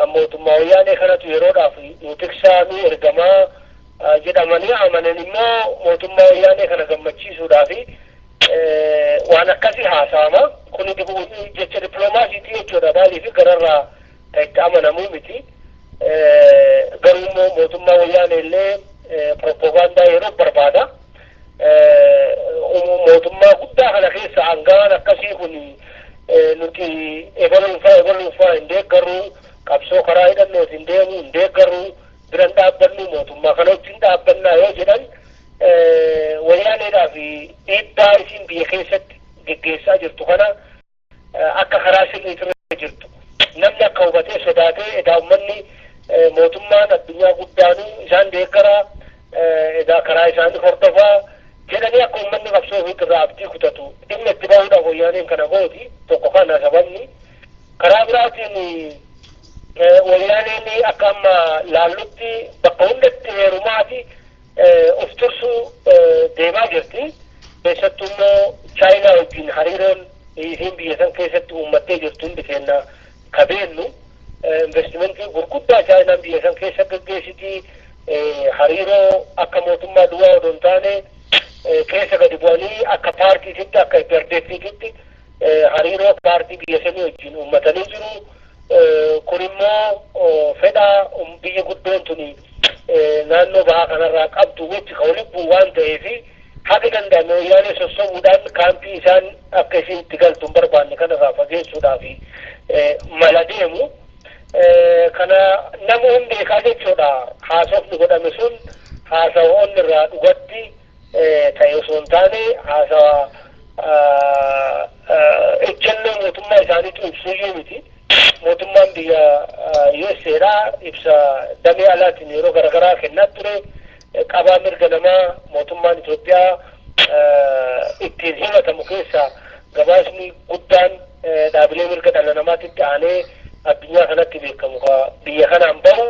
A: mootummaa wayyaanee kanatu yeroodhaaf nu tiksaa, nu ergamaa jedhamanii amanan immoo, mootummaa wayyaanee kana gammachiisuudhaaf waan akkasii haasa'ama. Kun jecha dippiloomaasiitii jechuudha. Maaliif, gararraa itti amanamuu miti. Garuu immoo mootummaa wayyaanee illee propoogaandaa yeroo barbaada. Mootummaa guddaa kana keessa hangaan akkasii kun nuti ebaluunfaa ebaluunfaa hin deeggarru, qabsoo karaa hidhannooti hin deemu hin deeggarru, biran dhaabbannu, mootummaa kana wajjin dhaabbannaa yoo jedhan, wayyaaneedhaaf dhiibbaa isiin biyya keessatti geggeessaa jirtu kana akka karaa sirriitirra jirtu namni akka hubatee sodaatee, edaa uummanni mootummaan addunyaa guddaanuu isaan deeggaraa, edaa karaa isaanii hordofaa jedhanii akka uummanni qabsoo ofiitirraa abdii kutatu dhimma itti bahuudhaaf wayyaaneen kana gooti. Tokko kana sababni. Karaa biraatiin wayyaaneen akka amma laallutti bakka hundatti heerumaati of tursuu deemaa jirti. Keessattuu immoo Chaayinaa wajjin hariiroon isiin biyya san keessatti uummattee jirtu hundi keenya ka beennu. Investimentii gurguddaa Chaayinaan biyya san keessa gaggeessiti. Hariiroo akka mootummaa duwwaa odoo hin taane, keessa gadi bu'anii akka paartiititti, akka IPRDFitti hariiroo paartii biyya sanii wajjin uummatanii jiru. Kun immoo fedha biyya guddoon tuni naannoo bahaa kanarraa qabdu wajji ka walitti bu'u waan ta'eef, haga danda'ame wayyaanee sossobuudhaan kaampii isaan akka isiin itti galtu hin barbaanne kanarraa fageessuudhaaf mala deemu. Kana nama hundi beekaa jechuudha. Haasofni godhame sun haasawa onni irraa dhugatti ta'e osoo hin taane, haasawa ejjennoo mootummaa isaaniitu ibsuyyuu miti. Mootummaan biyya USAdha ibsa damee alaatiin yeroo garaagaraa kennaa ture. Qabaa mirga namaa mootummaan Itoophiyaa ittiin himatamu keessaa gabaasni guddaan dhaabilee mirga dhala namaatitti aanee addunyaa kanatti beekamu biyya kanaan bahu,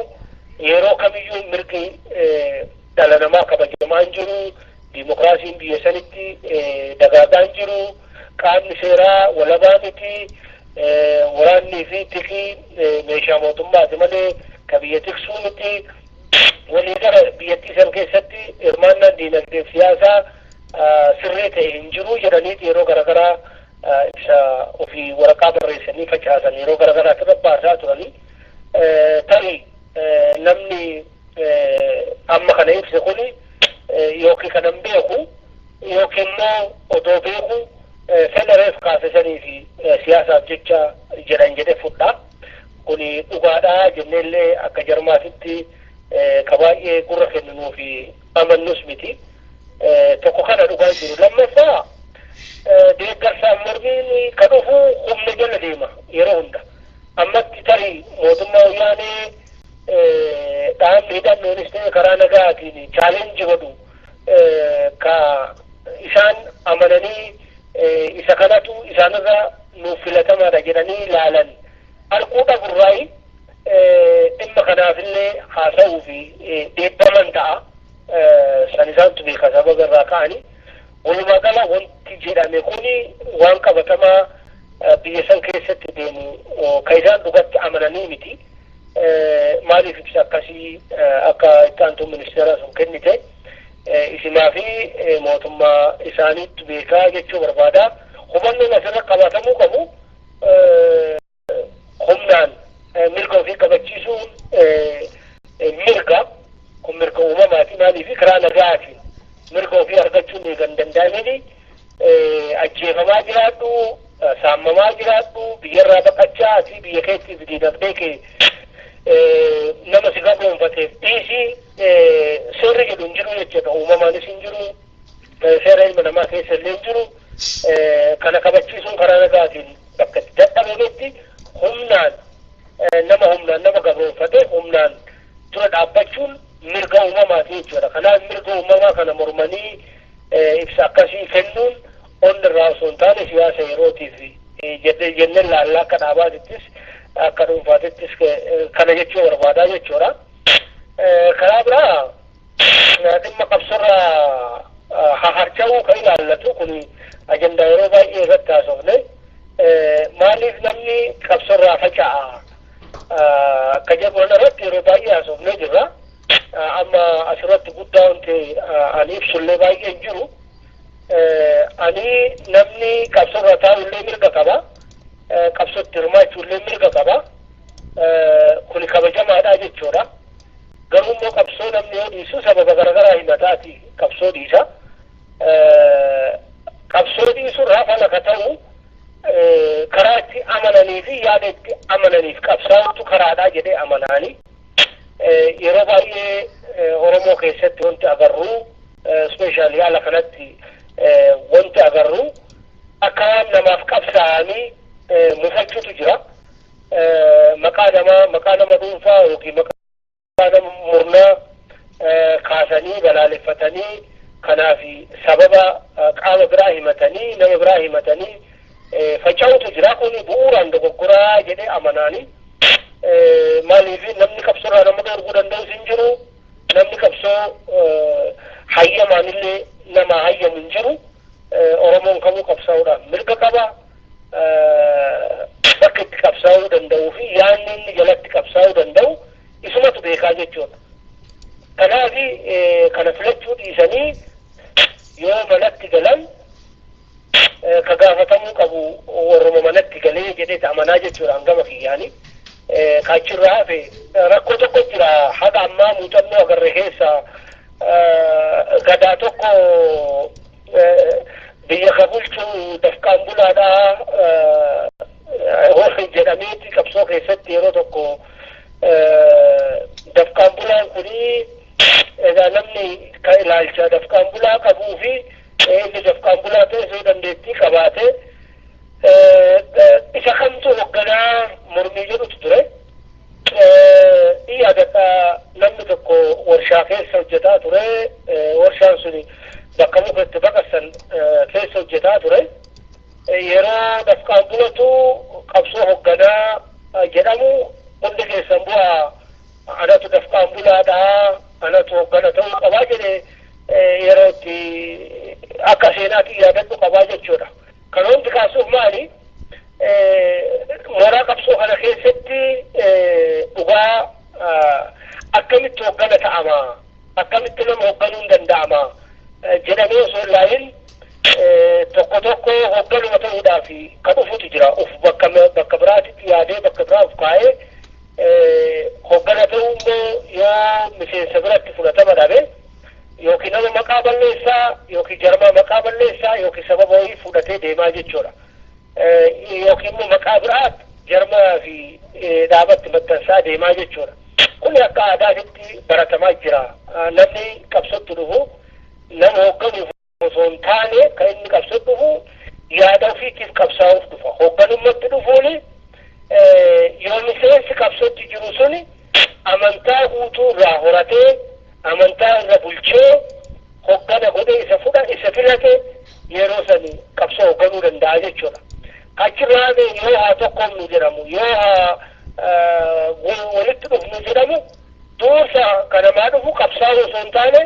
A: yeroo kamiyyuu mirgi dhala namaa kabajamaa hin jiru, diimokiraasiin biyya sanitti dagaagaa hin jiru, qaamni seeraa walabaa miti, waraannii fi tikii meeshaa mootummaati malee ka biyya tiksuu miti, waliigala biyyattii san keessatti hirmaannaan diinagdee siyaasaa sirrii ta'e hin jiru jedhaniiti yeroo garaagaraa ibsa ofii waraqaa barreessanii facaasan yeroo garaagaraa irra baasaa turanii. Tarii namni amma kana ibse kuni yookiin kanan beeku yookiin immoo odoo beeku fedhareef kaasisanii fi siyaasaaf jecha jedhan jedhe fudha. Kuni dhugaadhaa jenneellee akka jarmaatitti ka baay'ee gurra kenninuu fi amannus miti. Tokko kana dhugaa jiru. Lammaffaa, deeggarsaan mormiin ka dhufu humna jala deema yeroo hunda. Ammatti tarii mootummaa wayyaanee dhaabni hidhannoonis ta'e karaa nagaatiin challenge godhu ka isaan amananii isa kanatu isaanirra nuuf filatamaadha jedhanii ilaalan arguu dhaburraayi dhimma kanaafillee haasa'uu fi dhiibbaman ta'a. San isaantu beeka sababa irraa ka'anii. Walumaa gala wanti jedhame kuni waan qabatamaa biyya san keessatti deemu ka isaan dhugatti amananii miti. Maaliif ibsa akkasii akka itti aantuun ministeera sun kennite isimaa fi mootummaa isaaniitti beekaa jechuu barbaada. Hubannoon asirra qabatamuu qabu humnaan mirga ofii kabachiisuun mirga kun mirga uumamaati. Maaliif karaa nagaatiin mirga ofii argachuun eegan danda'amini ajjeefamaa jiraadhu, saamamaa jiraadhu, biyyarraa baqachaa asii biyya keetti fi dinagdee kee nama si gabroonfateef dhiisii seerri jedhu hin jiru jechuudha. Uumamaanis hin jiru, seera ilma namaa keessa illee hin jiru. Kana kabachiisuun karaa nagaatiin bakka itti dadhabametti humnaan nama humnaan nama gabroonfate humnaan dura dhaabbachuun mirga uumamaati jechuudha. Kanaaf mirga uumamaa kana mormanii ibsa akkasii kennuun onni irraa osoo hin taane siyaasa yerootiif jennee laallaa akka dhaabaatittis akka dhuunfaatittis kana jechuu barbaadaa jechuudha. Karaa biraa dhimma qabsoorraa haharca'uu kan ilaallatu kun ajandaa yeroo baay'ee irratti haasofne. Maaliif namni qabsoorraa faca'a akka jedhu irratti yeroo baay'ee haasofnee jirra. Amma asirratti guddaa wanti ani ibsullee baay'ee jiru. Ani namni qabsoorra taa'ullee mirga qaba. Qabsootti hirmaachuullee mirga qaba. Kuni kabajamaadha jechuudha. Garuu immoo qabsoo namni yoo dhiisu sababa garaagaraa himataati qabsoo dhiisa. Qabsoo dhiisu raafa laka ta'u karaa itti amananii fi yaada itti amananiif qabsaa'utu karaadha jedhee amanaani. Yeroo baay'ee Oromoo keessatti wanti agarru, ispeeshaalii haala kanatti wanti agarru akka waan namaaf qabsaa'anii mufachuutu jira. Maqaa namaa, maqaa nama dhuunfaa yookiin maqaa nama murnaa kaasanii balaaleffatanii kanaaf sababa qaama biraa himatanii nama biraa himatanii faca'utu jira. Kun bu'uuraan dogoggoraa jedhee amanaani. Maaliif namni qabsoorraa nama dhorkuu danda'us hin jiru. Namni qabsoo hayyamaanillee nama hayyamu hin jiru. Oromoon kamuu qabsaa'uudhaaf mirga qaba. Bakka itti qabsaa'uu danda'uu fi yaadni inni jalatti qabsaa'uu danda'u isumatu beekaa jechuudha. Kanaaf kana filachuu dhiisanii yoo manatti galan ka gaafatamuu qabu warruma manatti galee jedhee amanaa jechuudha hangama kiyyaani. Kaachirraa hafe rakkoo tokko jira. Haga ammaa muuxannoo agarre keessa gadaa tokko biyya ka bulchu dafqaan bulaadhaa jedhameeti qabsoo keessatti yeroo tokko dafqaan bulaan kuni egaa namni ka ilaalcha dafqaan bulaa qabuu fi inni dafqaan bulaa ta'e soo dandeettii qabaate isa kamtu hoogganaa mormii jedhutu ture. Yaadadha namni tokko warshaa keessa hojjetaa ture. Warshaan suni bakka muka itti baqasan keessa hojjetaa ture. Yeroo dafqaan bulatu qabsoo hoogganaa jedhamu hundi keessan bu'aa anatu dafqaan bulaadhaa anatu hoggana ta'uu qabaa jedhe yeroo itti akka seenaatti yaadadhu qabaa jechuudha. Kan hundi kaasuuf maali? Mooraa qabsoo kana keessatti dhugaa akkamitti hoggana ta'ama? Akkamitti nama hogganuun danda'ama? Jedhamee osoo hin laalin tokko tokko hogganuma ta'uudhaaf kan dhufutu jira. Uf bakka biraatitti yaadee bakka biraa of kaa'ee hoggana ta'uu immoo yoo miseensa biratti fudhatama dhabe yookiin nama maqaa balleessaa yookiin jarmaa maqaa balleessaa yookiin sababa wayii fudhatee deemaa jechuudha. Yookiin immoo maqaa biraa jarmaa fi dhaabatti maxxansaa deemaa jechuudha. Kun akka aadaatitti baratamaa jira. Namni qabsootti dhufu nama hoogganuuf osoo hin taane kan inni qabsootti dhufu yaada ofiitiif qabsaa'uuf dhufa. Hoogganummaatti dhufuuni yoo miseensi qabsootti jiru suni amantaa guutuu irraa horatee amantaa irra bulchee hoggana godhee isa fudha isa filate yeroo sani qabsoo hoogganuu danda'a jechuudha. Achirraa yoo haa tokkoomnu jedhamu yoo haa walitti dhufnu jedhamu dursa kanamaa dhufu qabsaa'uu osoo hin taane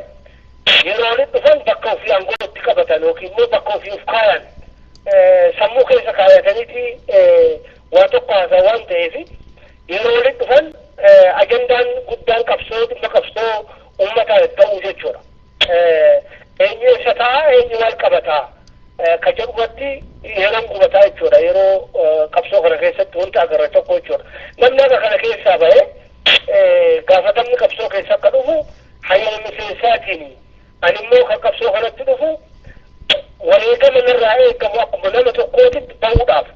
A: yeroo walitti dhufan bakka ofii aangoo itti qabatan yookiin immoo bakka ofii of kaayan Sammuu keessa kaayataniiti waa tokko haasaa waan ta'eef yeroo walitti dhufan ajandaan guddaan qabsoo dhimma qabsoo uummataa ta'uu jechuudha. Eenyu eessa ta'a, eenyu maal qabataa ka jedhumatti yeroon gubataa jechuudha. Yeroo qabsoo kana keessatti wanta agarre tokko jechuudha. Namni akka kana keessaa ba'ee gaafatamni qabsoo keessa akka dhufu hayyama miseensaatiin, ani immoo kan qabsoo kanatti dhufu wareegama narraa eegamu akkuma nama tokkootitti bahuudhaaf,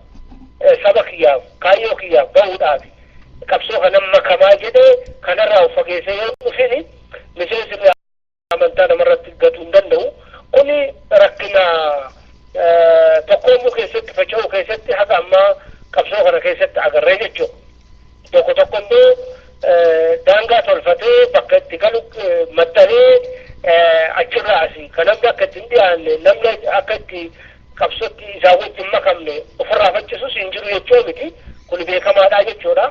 A: saba kiyyaaf, kaayyoo kiyyaaf bahuudhaaf qabsoo kana makamaa jedhee kanarraa of fageessee yoo dhufini miseensi amantaa namarratti gatuu hin danda'u. Kuni rakkina tokkoomuu keessatti faca'uu keessatti haga ammaa qabsoo kana keessatti agarree jechuudha. Tokko tokko immoo daangaa tolfatee bakka itti galu maxxanee achirraa asii kan namni akka itti hin dhiyaanne, namni akka itti qabsootti isaa wajjin makamne ofirraa faccisus hin jiru jechuu miti. Kun beekamaadha jechuudha.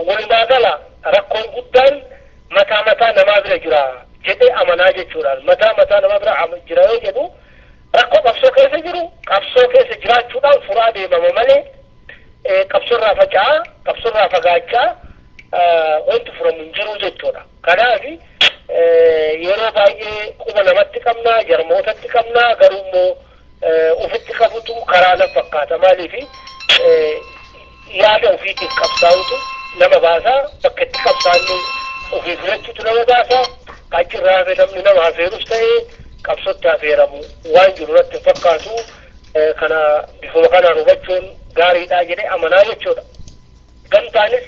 A: Walumaa gala rakkoon guddaan mataa mataa namaa bira jira jedhee amanaa jechuudha. Mataa mataa namaa bira jira yoo jedhu rakkoo qabsoo keessa jiru qabsoo keessa jiraachuudhaan furaa deemama malee qabsoorraa faca'aa, qabsoorraa fagaachaa wanti furamu hin jiru jechuudha. Kanaaf yeroo baay'ee quba namatti qabna, jarmootatti qabna, garuu immoo ofitti qabutu karaa nama fakkaata. Maaliif yaada ofiitiif qabsaa'utu nama baasaa, bakka itti qabsaa'annu ofii filachuutu nama baasaa, achirraa hafe namni nama hafeerus ta'ee qabsootti hafeeramu waan jiru irratti hin fakkaatu. Kana bifuma kanaan hubachuun gaariidha jedhee amanaa jechuudha. Gamtaanis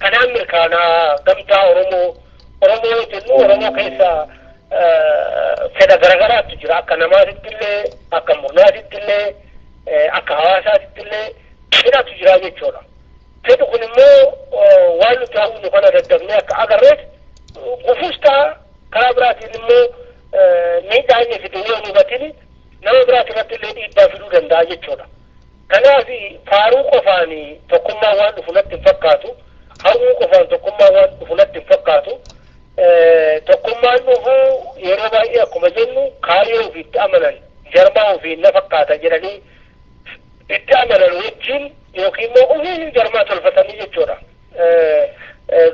A: kanaan mirkaanaa gamtaa Oromoo Oromoo jennu Oromoo keessa fedha garagaraatu jira. Akka namaatitti illee, akka murnaatitti illee, akka hawaasaatitti illee fedhatu jira jechuudha. Fedhi kun immoo waan nuti hawwinu kana daddabnee akka agarreet gufuus ta'a, karaa biraatiin immoo miidhaa inni fidu yoo hin hubatin nama biraati irratti illee dhiibbaa fiduu danda'a jechuudha. Kanaaf faaruu qofaan tokkummaa waan dhufu natti hin fakkaatu. Hawwuu qofaan tokkummaa waan dhufu natti hin fakkaatu. Tokkummaan dhufu yeroo baay'ee akkuma jennu kaayyoo ofiitti amanan, jarmaa ofii na fakkaata jedhanii itti amanan wajjin yookiin immoo ofii jarmaa tolfatanii jechuudha.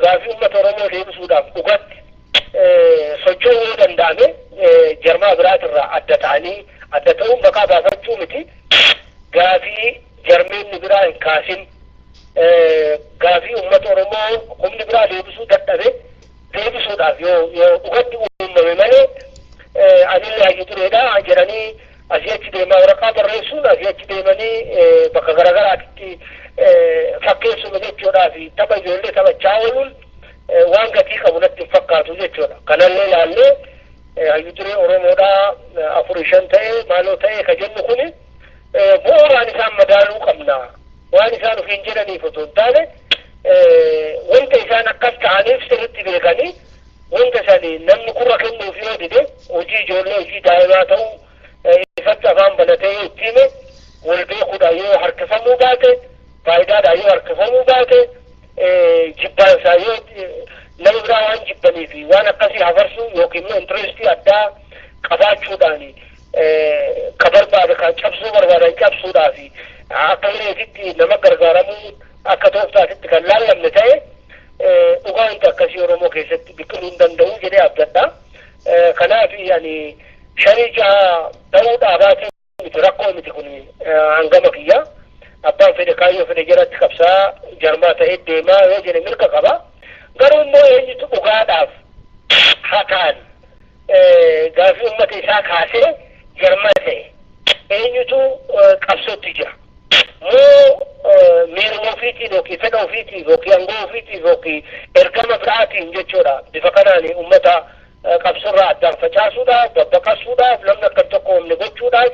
A: Gaafii uummata Oromoo deebisuudhaaf dhugatti socho'uu yoo danda'ame jarmaa biraatirraa adda ta'anii, adda ta'uun maqaa baafachuu miti. Gaafii jarmeenni biraa hin kaasin, gaafii uummata Oromoo humni biraa deebisuu dadhabe deebisuudhaaf yoo dhugatti uumame malee anillee hayyu tureedha jedhanii asii achi deemaa waraqaa barreessuun asii achi deemanii bakka garagaraatti fakkeessuma jechuudhaa fi tapha ijoollee taphachaa ooluun waan gatii qabu natti hin fakkaatu jechuudha. Kanallee ilaallee hayyu turee Oromoodhaa 4 5 ta'ee maaloo ta'ee ka jennu kuni bu'uuraan isaan madaaluu qabna. Waan isaan ofiin jedhaniif otoo hin taane wanta isaan akkas ta'aniif sirriitti beekanii wanta isaanii namni gurra kennuuf yoo dide hojii ijoollee hojii daa'imaa ta'uu ifatti afaan banatee yoo itti hime wal beekuudhaan yoo harkifamuu baate, faayidaadhaan yoo harkifamuu baate, jibbaan isaa yoo nama biraa waan jibbanii fi waan akkasii hafarsuu yookiin immoo intirestii addaa qabaachuudhaan ka barbaade kan cabsuu barbaadan cabsuudhaa fi akka hireetitti nama gargaaramuu akka tooftaatitti kan laallamne ta'e dhugaa wanti akkasii Oromoo keessatti biqiluu hin danda'u jedhee abdadha. Kanaaf ani 5 6 ta'uu dhaabaatiin miti, rakkoo miti kun hangama kiyya. Abbaan fedhe kaayyoo fedhe jalatti qabsaa jarmaa ta'ee deemaa yoo jedhe mirga qaba. Garuu immoo eenyutu dhugaadhaaf hakaan gaafii uummata isaa kaasee jarmaa ta'e eenyutu qabsootti jira. Moo miiruma ofiitiin yookiin fedha ofiitiin yookiin aangoo ofiitiin yookiin ergama biraatiin jechuudha. Bifa kanaan uummata qabsoorraa addaan facaasuudhaaf, babbaqasuudhaaf, namni akka tokko oomne gochuudhaaf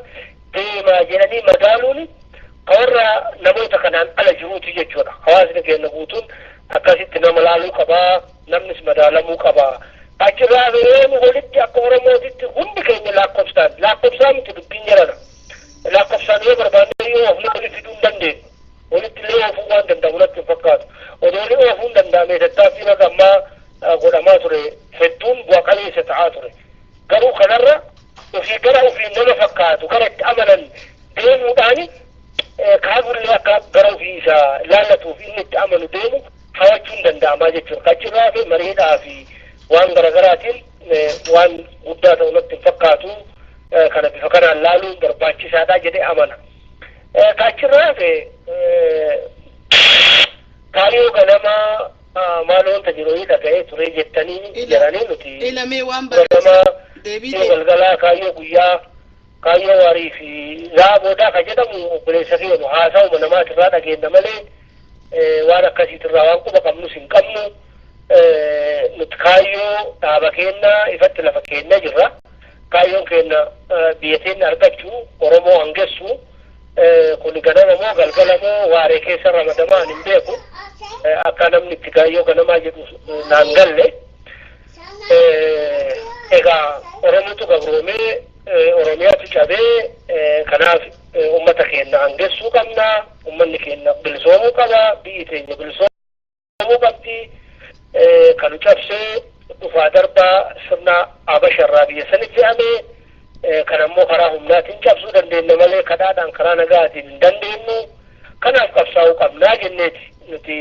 A: deemaa jedhanii madaaluun warra namoota kanaan ala jiruuti jechuudha. Hawaasni keenya guutuun akkasitti nama laaluu qabaa, namnis madaalamuu qabaa. Achirraa yoo walitti akka Oromootitti hundi keenya lakkoofsaan, lakkoofsaan miti dubbiin jedhana. Lakkoofsaan yoo barbaanne yoo oofne walitti fiduu hin dandeenyu. Walitti illee oofuu waan danda'amu natti hin fakkaatu. Odoolee oofuu hin danda'ame tattaaffii haga ammaa godhamaa ture hedduun bu'a qabeessa ta'aa ture. Garuu kanarra ofii gara ofii nama fakkaatu gara itti amanan Deemuudhaan kaabullee akka gara ofii isaa laallatuuf inni itti amanu deemu hawachuun danda'amaa jechuudha. Kachirraa fi mariidhaa fi waan garaagaraatiin waan guddaa ta'u natti hin fakkaatu kana bifa kanaan laaluun barbaachisaadha jedhee amana. Kachirraa fi kaayyoo ganamaa maaloon jiru dhaga'ee ture jettanii jedhanii nuti ganama galgalaa kaayyoo guyyaa kaayyoo waarii fi zaa boodaa ka jedhamu obboleessa keenya haasa'uma namaatirraa dhageenya malee waan akkasiitirraa waan quba qabnus hin qabnu. Nuti kaayyoo dhaaba keenya ifatti lafa keenya jirra. Kaayyoon keenya biyya teenya argachuu, Oromoo hangessu, kun ganama moo galgala moo waaree keessa ramadamaa hin beeku. Akka namni itti kaayyoo ganamaa jedhu naan galle. Egaa Oromootu gabroomee Oromiyaatu cabee, kanaaf uummata keenya hangessuu qabna, uummanni keenya bilisoomuu qaba, biyyi teenya bilisoomuu qabdi. Kan cabsee dhufaa darbaa sirna Abasharraa biyya sanitti fe'ame kan ammoo karaa humnaatiin cabsuu dandeenya malee kadhaadhaan karaa nagaatiin hin dandeenyu. Kanaaf qabsaa'uu qabnaa jenneeti nuti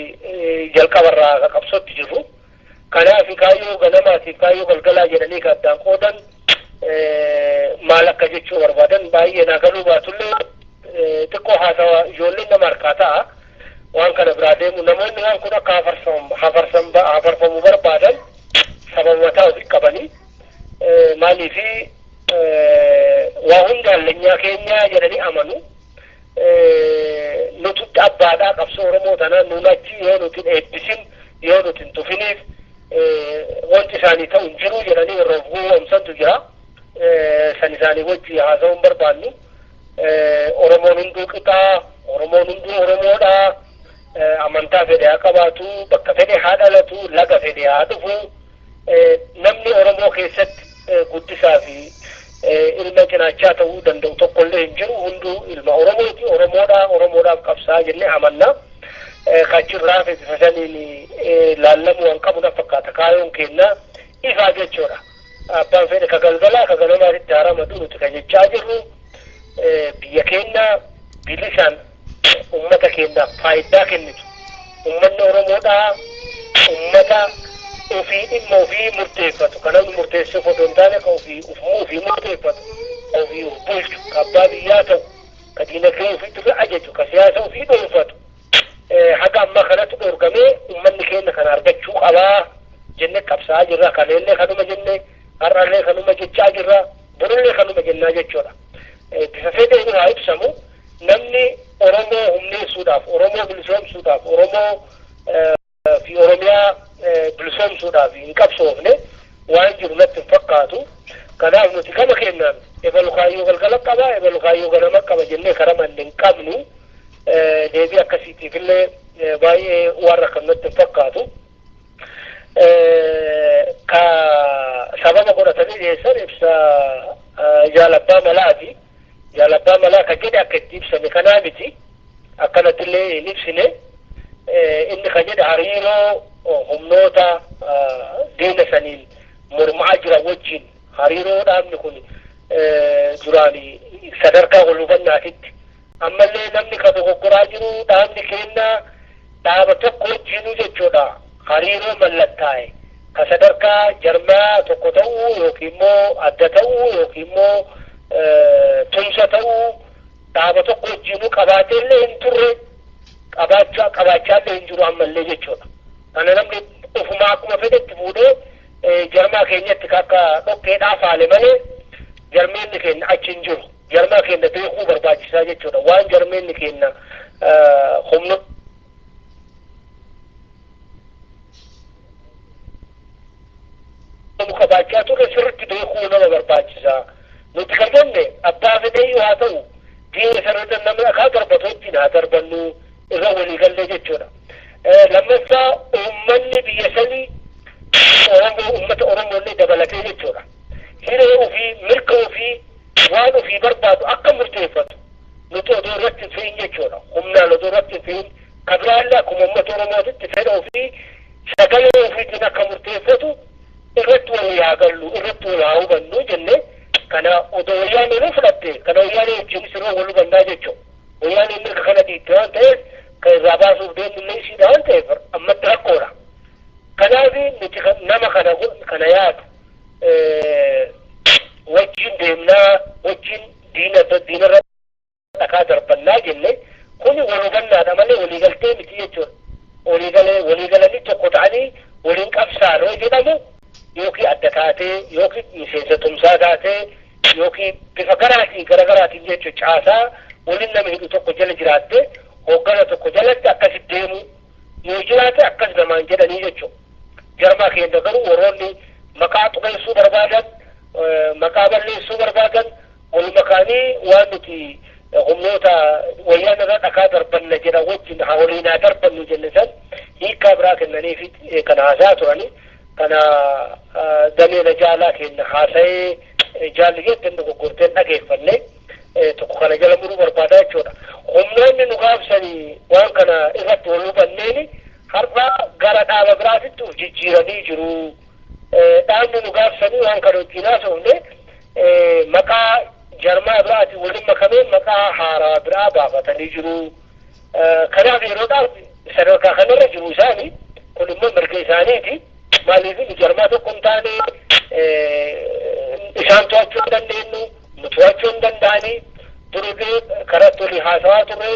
A: jalqabarraa qabsootti jirru. Kanaaf kaayyoo ganamaatiif kaayyoo galgalaa jedhanii kan addaan qoodan maal akka jechuu barbaadan baay'ee naa galuu baatullee, xiqqoo haasawa ijoolleen nama harkaa ta'a. Waan kana biraa deemu namoonni waan kun akka hafarfamu barbaadan sababa mataa ofii qabanii maaliifi waa hunda hallanyaa keenya jedhanii amanu. Nuti abbaadhaa qabsoo Oromoo tanaan nuun achi yoo nuti hin eebbisin, yoo nuti hin tufiniif wanti isaanii ta'u hin jiru jedhanii warra of gowwoomsantu jira. San isaanii wajji haasa'uu hin barbaannu. Oromoon hunduu qixaa, Oromoon hunduu Oromoodhaa. Amantaa fedhe haa qabaatu, bakka fedhe haa dhalatu, laga fedhe haa dhufu. Namni Oromoo keessatti guddisaa fi ilma cinaachaa ta'uu danda'u tokkollee hin jiru. Hunduu ilma Oromooti, Oromoodhaa, Oromoodhaaf qabsaa jennee amanna. Kachirraa fi bifa saniin laallamuu waan qabu na fakkaata. Kaayyoon keenya ifaa jechuudha. Abbaan fedhe ka galgalaa ka ganamaatitti haramadu nuti kan jechaa jirru biyya keenya bilisaan ummata keenyaaf faayidaa kennitu. Ummanni Oromoodhaa ummata ofii dhimma ofii murteeffatu. Kan namni murteessuuf otoo hin taane kan ofii ofii murteeffatu, ka ofii of bulchu, ka abbaa biyyaa ta'u, ka diinagdee ofiitti irra ajaju, ka siyaasa ofii dhuunfatu. Haga ammaa kanatti dhoorgamee ummanni keenya kana argachuu qabaa jennee qabsaa'aa jirra. Kaleellee kanuma jenne, har'allee kanuma jechaa jirra, borullee kanuma jennaa jechuudha. Bifa fedheen haa ibsamu namni Oromoo humneessuudhaaf, Oromoo bilisoomsuudhaaf, Oromoo fi Oromiyaa bilisoomsuudhaaf hin qabsoofne waan jiru natti hin fakkaatu. Kanaaf nuti gama keenyaan ebalu kaayyoo galgala qaba, ebalu kaayyoo ganama qaba jennee karaa manni hin qabnu. Deebii akkasiitiif illee baay'ee waan rakkan natti hin fakkaatu. Ka sababa godhatanii dhiyeessan ibsa jaalabbaa malaati. Jaalabbaa malaa kan jedhe akka itti ibsame kanaa miti. Akkanatti illee hin ibsine. Inni kan jedhe hariiroo humnoota diina saniin mormaa jiran wajjin hariiroo dhaabni kun duraan sadarkaa wal hubannaatitti. Ammallee namni kan dogoggoraa jiru dhaabni keenya dhaaba tokko wajjinuu jechuudha. Hariiroo mallattaa'e ka sadarkaa jarmaa tokko ta'uu yookiin immoo adda ta'uu yookiin immoo tumsa ta'uu dhaaba tokko wajjinuu qabaatee illee hin turre, qabaachaa illee hin jiru ammallee jechuudha. Kana namni ofumaa akkuma fedhetti fuudhee jarmaa keenyatti akka dhoqqeedhaa faale malee jarmeenni keenya achi hin jiru. Jarmaa keenya beekuu barbaachisaa jechuudha. Waan jarmeenni keenya humna qabaachaa turre sirriitti beekuu nama barbaachisa. Nuti kan jenne abbaa fedheyyuu haa ta'u diina sirriitti namni akka darbatu wajjin haa darbannu irra walii gallee jechuudha. Lammaffaa, uummanni biyya sanii Oromoo, uummata Oromoollee dabalatee jechuudha. Hiree ofii, mirga ofii, waan ofii barbaadu akka murteeffatu nuti odoo irratti hin fe'in jechuudha. Humnaan odoo irratti hin fe'in kabiraallee akkuma uummata Oromootitti fedha ofii sagalee ofiitiin akka murteeffatu irratti wal haa gallu, irratti wal haa hubannu jenne. Kana odoo wayyaanee nu fudhatte kana wayyaanee wajjin sirra wal hubannaa jechuudha. Wayyaanee mirga kana dhiitte waan ta'eef kan irraa baasuuf deemnullee isiidha waan ta'eef ammatti rakkoodha. Kanaaf nuti nama kana yaadu wajjin deemnaa wajjin diinarra dhakaa darbannaa jenne kuni wal hubannaadha malee waliigaltee miti jechuudha. Waliigalanii tokko ta'anii waliin qabsaanoo jedhamu yookiin adda taatee yookiin miseensa tumsaa taatee yookiin bifa garaatiin gara garaatiin jechuun caasaa waliin nama hidhu tokko jala jiraatte hoggana tokko jalatti akkasitti deemu yoo jiraate akkas namaan jedhanii jechuudha. Jarmaa keenya garuu warroonni maqaa xureessuu barbaadan maqaa balleessuu barbaadan wal makaanii waan nuti humnoota wayyaan irra dhakaa darbanna jedhan wajjin waliin haa darbannu jenne san hiikkaa biraa kennaniif kan haasaa turani. Kana dameena jaalaa kenna haasa'ee jaalli jettan dogoggorteen dhageeffanne tokko kana jala muruu barbaadaa jechuudha. Humnoonni nu gaafsanii waan kana irratti wal hubanneeni har'a gara dhaaba biraatitti of jijjiiranii jiru. Dhaabni nu gaafsanii waan kana wajjin haasofne maqaa jarmaa biraatiin waliin makamee maqaa haaraa biraa baafatanii jiru. Kanaaf yeroodhaaf sadarkaa kanarra jiru isaanii kun immoo mirga isaaniiti. Maaliif nu jarmaa tokko hin taane isaan to'achuu hin dandeenyu, nu to'achuu hin danda'anii durullee karatti walii haasawaa turre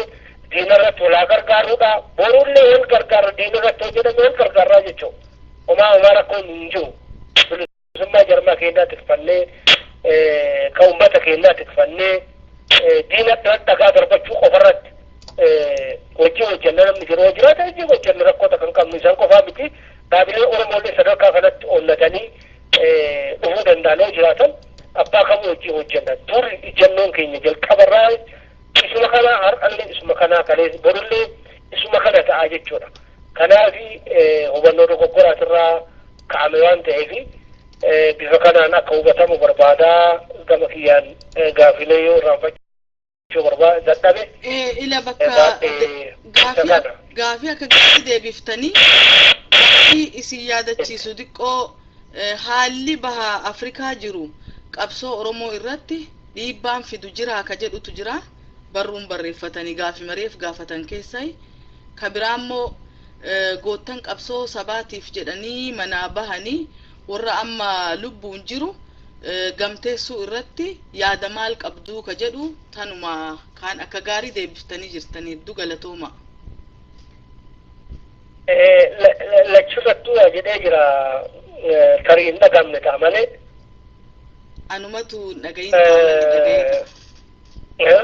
A: diinarratti walaa gargaarruudha. Borullee wal gargaarra diinarratti hojjetame wal gargaarraa jechuudha. Homaa homaa rakkoon hin jiru. Bilisummaa jarmaa keenyaa tikfannee kan uummata keenyaa tikfannee diina dhagaa darbachuu qofarratti hojii hojjenna namni jiru jiraata hojii hojjenna rakkoota kan qabnu isaan qofaa miti. Dhaabilee Oromoolee sadarkaa kanatti onnatanii dhufuu danda'anii jiraatan abbaa kamuu hojii hojjenna. Dur ijannoon keenya jalqabarraa isuma kanaa har'allee isuma kanaa kalees borullee isuma kana ta'a jechuudha. Kanaaf hubannoo dogoggoraatirraa ka'ame waan ta'eef bifa kanaan akka hubatamu barbaadaa gama kiyyaan gaafilee yoo irraanfachuu barbaada dadhabe.
B: Ila bakka gaafii akka gaafii deebiftanii isin yaadachiisu xiqqoo haalli baha Afrikaa jiru qabsoo Oromoo irratti dhiibbaan fidu jira ka jedhutu jira barruun barreeffatanii gaafi mareef gaafatan keessai ka biraa immoo goottan qabsoo sabaatiif jedhanii manaa bahanii warra amma lubbuun jiru gamteessuu irratti yaada maal qabduu ka jedhu tanuma kaan akka gaarii deebiftanii jirtanii hedduu galatooma.
A: Lachurrattuu jedhee jira tarii hin dhagamne ta'a malee.
B: Anumatu dhagayin ta'a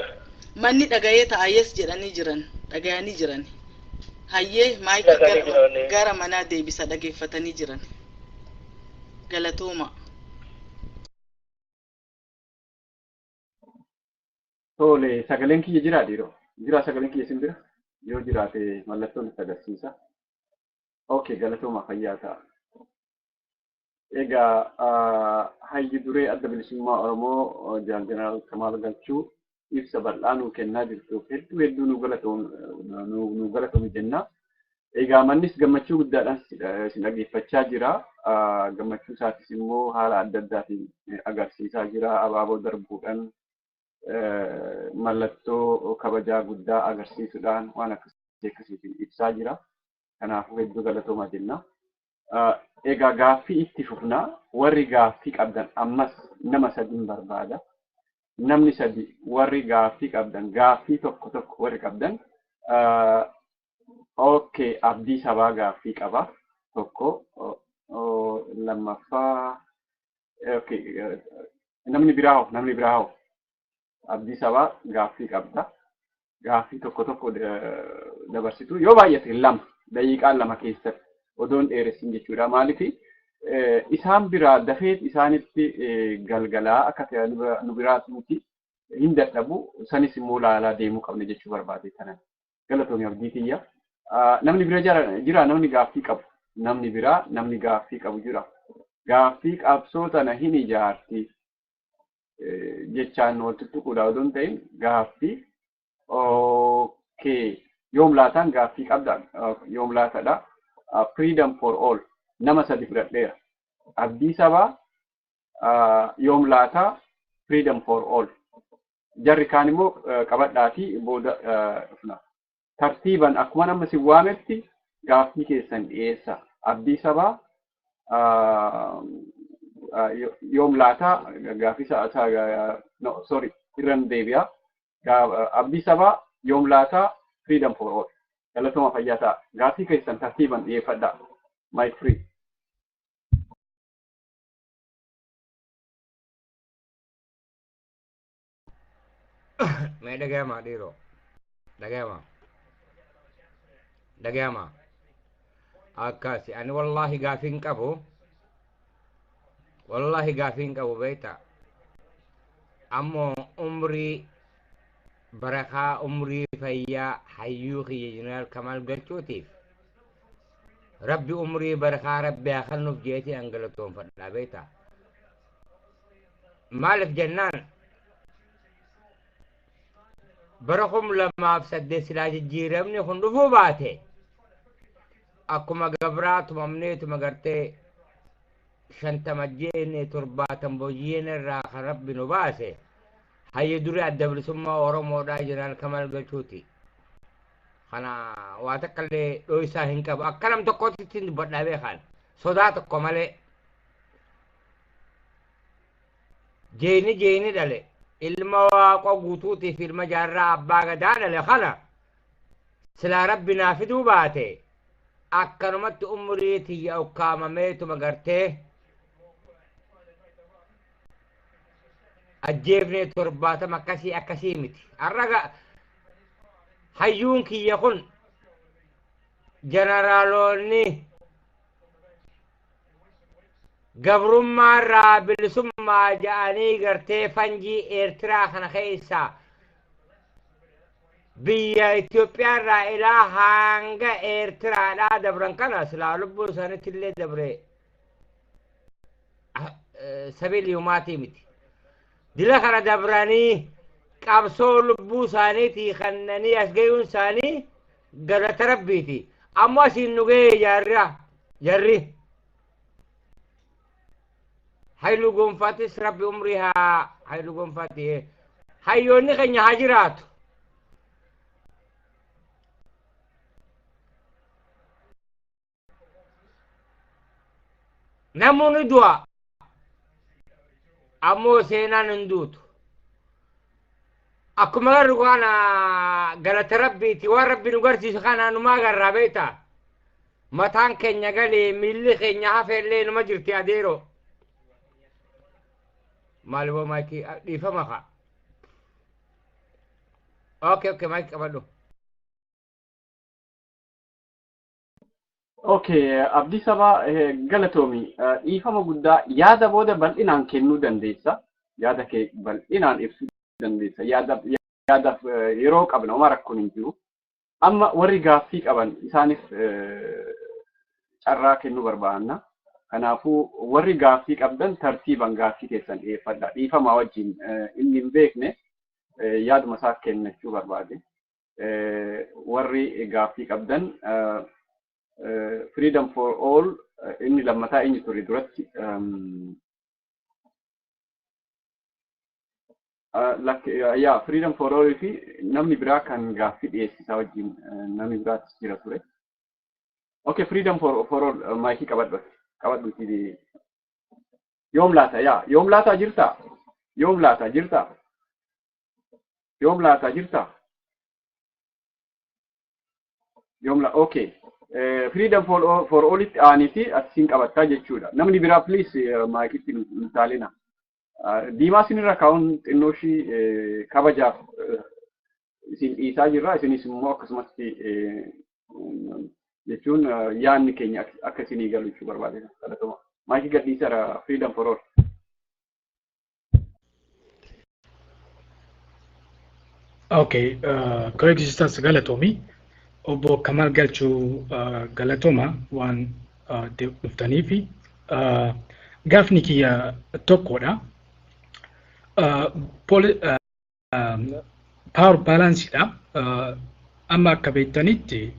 B: manni dhagayee ta'a yes jedhanii jiran dhagayanii jiran hayyee maayikii gara manaa deebisa dhageeffatanii jiran galatooma.
E: Tole sagaleen kiyya jiraa dhiiroo jiraa sagaleen kiyya isin bira yoo jiraate mallattoon itti agarsiisa. Okay, galatooma fayyaa ta'a. Egaa hayyi duree adda bilisummaa Oromoo Jaal Jeneraal Kamaal Galchuu ibsa bal'aa nuu kennaa jirtuuf hedduu hedduu nu galatoomi jenna. Egaa mannis gammachuu guddaadhaan isin dhaggeeffachaa jira. Gammachuu isaatis immoo haala adda addaatiin agarsiisaa jira. Abaaboo darbuudhaan mallattoo kabajaa guddaa agarsiisuudhaan waan akkasiitiin ibsaa jira. Kanaafuu hedduu galatoomaa jenna. Egaa gaaffii itti fufnaa warri gaaffii qabdan ammas nama sadiin barbaada. Namni sadi warri gaaffii qabdan gaaffii tokko tokko warri qabdan okay abdii sabaa gaaffii qaba tokko lammaffaa okay namni biraa hoo abdii sabaa gaaffii qabda gaaffii tokko tokko dabarsitu yoo baay'ate lama daqiiqaa lama keessatti odoon dheeressin jechuudha. Maaliif isaan biraa dafeet isaanitti galgalaa akka ta'e nu biraas miti hin dadhabu sanis immoo laalaa deemuu qabna jechuu barbaade kanan. Galatoomii abdii kiyya. Namni bira jira namni gaaffii qabu. Namni biraa namni gaaffii qabu jira. Gaaffii qabsoo tana hin ijaarti jechaan wal tuttuquudha odoo hin ta'in gaaffii okay yoom laataan gaaffii qabda yoom laatadha. Freedom for all nama sadi fudhadheera. Abdii sabaa yoom laataa Freedom for All. Jarri kaan immoo qabadhaatii booda dhufna. Tartiiban akkuma nama si waametti gaaffii keessan dhiyeessa. Abdii Sabaa, Yoom Laataa, gaaffii, no, sorry, irran deebi'a. Abdii Sabaa, Yoom Laataa, Freedom for All. Galatoma, fayyaa ta'a. Gaaffii keessan tartiiban dhiyeeffadhaa. Mic free.
I: Mee dhagayama dhiiroo? Dhagayama? Dhagayama? Akkasi ani wallaahi gaafiin qabu, wallaahi gaafiin qabu beekta. Ammoo umrii barakaa, umrii fayyaa hayyuu kiyya Jeneraal Kamaal Galchuutiif Rabbi umrii barakaa Rabbi haa kennuuf jeetii an galatoonfadhaa beekta. Maaliif jennaan, bara 2008 silaa jijjiiramni kun dhufuu baate akkuma gabraa tumamneetuma gartee 50 jeene 70 booji'een irraa kan Rabbi nu baase hayya durii Adda Bilisummaa Oromoodhaa Jeneraal Kamaal Galchuuti. Kana waa takka illee dhooysaa hin qabu. Akka nam tokkootti ittiin dubbadhaa beekan. Sodaa tokko malee. Jeeni jeeni dhale. Ilma Waaqoo Guutuutiif ilma Jaarraa Abbaa Gadaa dhale kana silaa Rabbi naa fiduu baate akkanumatti umrii tiyya ukkaamameetuma gartee ajjeefnee 70 akkasii akkasii miti. Har'a hayyuun kiyya kun jeneraaloonni gabrummaa irraa bilisummaa ja'anii gartee fanjii Eertiraa kana keessa biyya Itoophiyaa irraa ilaa hanga Eertiraadhaa dabran kana silaa lubbuu isaaniitti illee dabre sabiiliyumaatii miti. Dila kana dabranii qabsoo lubbuu isaaniitii kannanii as gayuun isaanii galata Rabbiiti. Ammoo asiin nu ga'e jaarra jarri. Hayilu Gonfaatis Rabbi umrii haa Hayilu Gonfaati hayyoonni keenya haa jiraatu. Namoonni du'a ammoo seenaan hin duutu. Akkuma garru kana galata Rabbiiti, waan Rabbi nu garsiisu kana numaa agarraa beekta. Mataan keenya galee miilli keenya hafeellee numa jirti adeeroo. Maali boo maayikii dhiifama kaa. Okay, maayikii qabadhu.
E: Okay, Abdii Sabaa, galatoomi. Dhiifama guddaa, yaada booda bal'inaan kennuu dandeessa. Yaada kee bal'inaan ibsuu dandeessa. Yaadaaf yeroo qabna, homaa rakkoon hin jiru. Amma warri gaaffii qaban isaaniif carraa kennuu barbaanna. Kanaafuu warri gaaffii qabdan tartiiban gaaffii keessan dhiyeeffadha. Dhiifama wajjin, inni hin beekne yaaduma isaa kennachuu barbaade. Warri gaaffii qabdan, Freedom for All, inni lammataa eenyu ture duratti? Yaa, Freedom for All fi namni biraa kan gaaffii dhiyeessisaa wajjin namni biraattis jira ture. Okay, Freedom for All, maayikii qabadhu. Qabadhuuti. Yoom Laata? Yaa, Yoom Laata jirtaa? Yoom Laata jirtaa? Yoom Laata jirtaa? Yoom la okay. Freedom for All itti aaniiti asiin qabattaa jechuudha. Namni biraa please maayikitti hin taalina. Diimaa isinirra kaa'uun xinnoo ishii kabajaaf isin dhiisaa jirra. Isinis immoo akkasumatti jechuun yaadni keenya akka isinii galu jechuu barbaade. Galatoma. Maayikii gadhiisaadha, Freedom for All.
J: Okay, coexistence, galatoomi. Obbo Kamal Galchuu, galatoma waan dhuftaniifi. Gaafni kiyya tokkodha. Power balanceidha. Amma akka beektanitti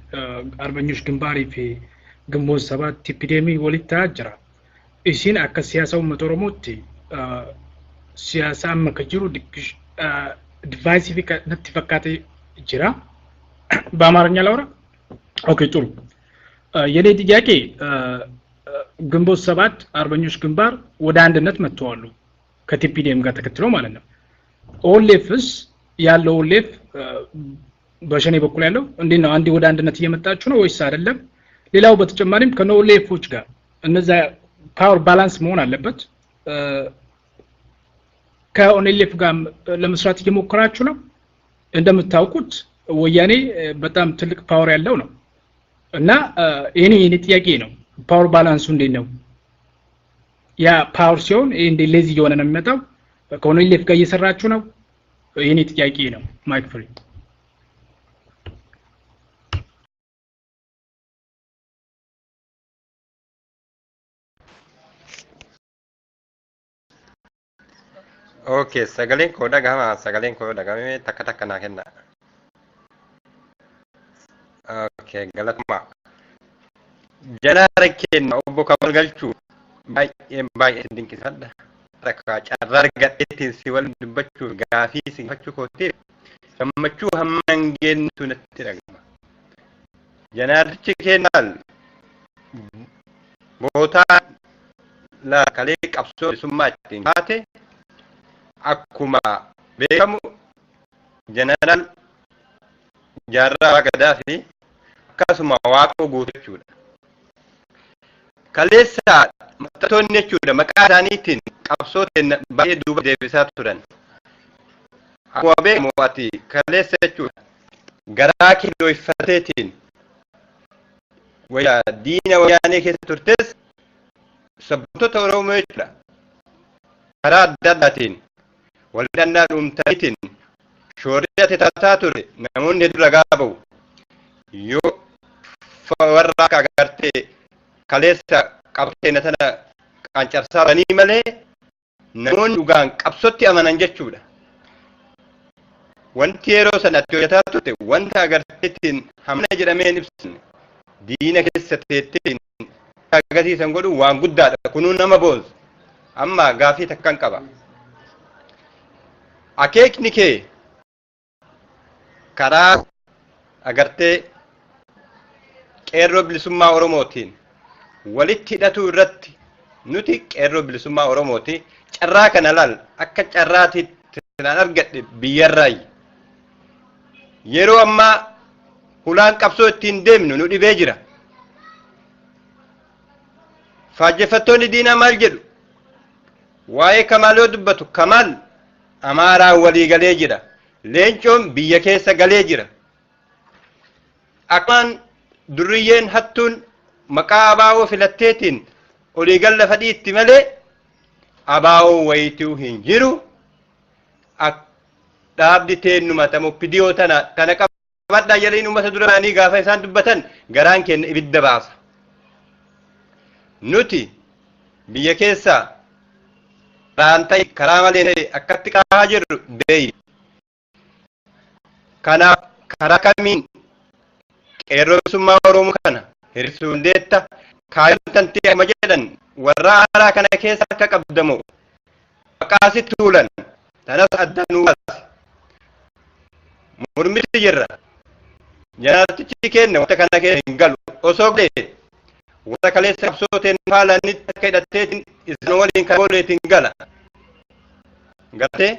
J: Arbanyush Gimbaarii fi Gimboon Sabaatti epidemii walitti ta'aa jira. Isin akka siyaasa uummata Oromootti siyaasaa amma ka jiru divisive natti fakkaatee jira. በአማርኛ ላውራ? Okay፣ ጥሩ። የኔ ጥያቄ ግንቦት 7 አርበኞች ግንባር ወደ አንድነት መጥተዋል ከ TPDM ጋር ተከትሎ ማለት ነው። OLF ስ ያለው OLF በሸኔ በኩል ያለው እንዴት ነው? አንዴ ወደ አንድነት እየመጣችሁ ነው ወይስ አይደለም? ሌላው በተጨማሪም ከነ OLF ኦች ጋር እነዛ power balance መሆን አለበት። ከ ONLF ጋር ለመስራት እየሞከራችሁ ነው? እንደምታውቁት ወያኔ በጣም ትልቅ power ያለው ነው እና የኔ ጥያቄ ነው power balance ኡ እንዴት ነው? ያ power ሲሆን እንዴ lazy እየሆነ ነው የሚመጣው። ከ ONLF ጋር እየሰራችሁ ነው? የኔ ጥያቄ ነው። Mic free።
K: Okay, sagaleen koo dhagahama, sagaleen koo dhagahame takka takka naa kenna. Okay, galatuma. Jalaara kenna obbo Kamal Galchuu baay'ee baay'ee dinqisadha. Takka carraa argadheetiin si waliin dubbachuuf gaafii si gaafachuu kootiif gammachuu hamma hin geenyetu natti dhagahama. Janaarrichi kennaal bootaa laakalee qabsoo bilisummaa ittiin kaate akkuma beekamu jeneraal Jaarraa Gadaa fi akkasuma Waaqoo Guutuu jechuudha. Kaleessa maxxantoonni jechuudha maqaa isaaniitiin qabsoo keenya baay'ee duuba deebisaa turan. Akkuma beekamu ati kaleessa jechuudha garaa kee dooyfateetiin wayyaa diina wayyaanee keessa turtes sabboontota Oromoo jechuudha karaa adda addaatiin waldannaa dhuumtaniitiin shoorri ati taataa ture namoonni hedduu ragaa ba'u. Yoo warra akka agartee kaleessa qabsoo tana qancarsaa turanii malee namoonni dhugaan qabsootti amanan jechuudha. Wanti yeroo sanatti hojjetaa turte wanta agarteettiin hamana jedhamee hin ibsine diina keessa teetteen agarsiisan godhu waan guddaadha. Kunuu nama boonsa. Amma gaafii takkan qaba. Akeekni kee karaa agartee qeerroo bilisummaa Oromootiin walitti hidhatuu irratti nuti qeerroo bilisummaa Oromooti carraa kana laal akka carraatiitti naan argadhe biyyarraayi. Yeroo ammaa hulaan qabsoo ittiin deemnu nu dhibee jira. Faajjefattoonni diinaa maal jedhu? Waa'ee Kamaal yoo dubbatu Kamaal Amaaraan walii galee jira. Leencoon biyya keessa galee jira. Akkaan durriyyeen hattuun maqaa abaa'oo filatteetiin olii galla fadhiitti malee abaa'oo wayituu hin jiru. Dhaabdi teennuma tamu pidiyoo tana tana qabadhaa jedhanii uummata dura ba'anii gaafa isaan dubbatan garaan keenya ibidda baasa. Nuti biyya keessaa karaan ta'e karaa malee ta'e akkatti qaahaa jirru beeyi. Kanaaf karaa kamiin qeerroo bilisummaa Oromoo kana hir'isuu dandeetta kaayyoon tantee amma jedhan warra haaraa kana keessa harka qabdamoo maqaa sitti tuulan tanas adda nuu baase. Mormitti jirra. Janaartichi kenna wanta kana keessa hin galu. Osoo galee warra kaleessa qabsooteen faalanitti akka hidhatteetiin isaan waliin kan booleetiin gala. Gartee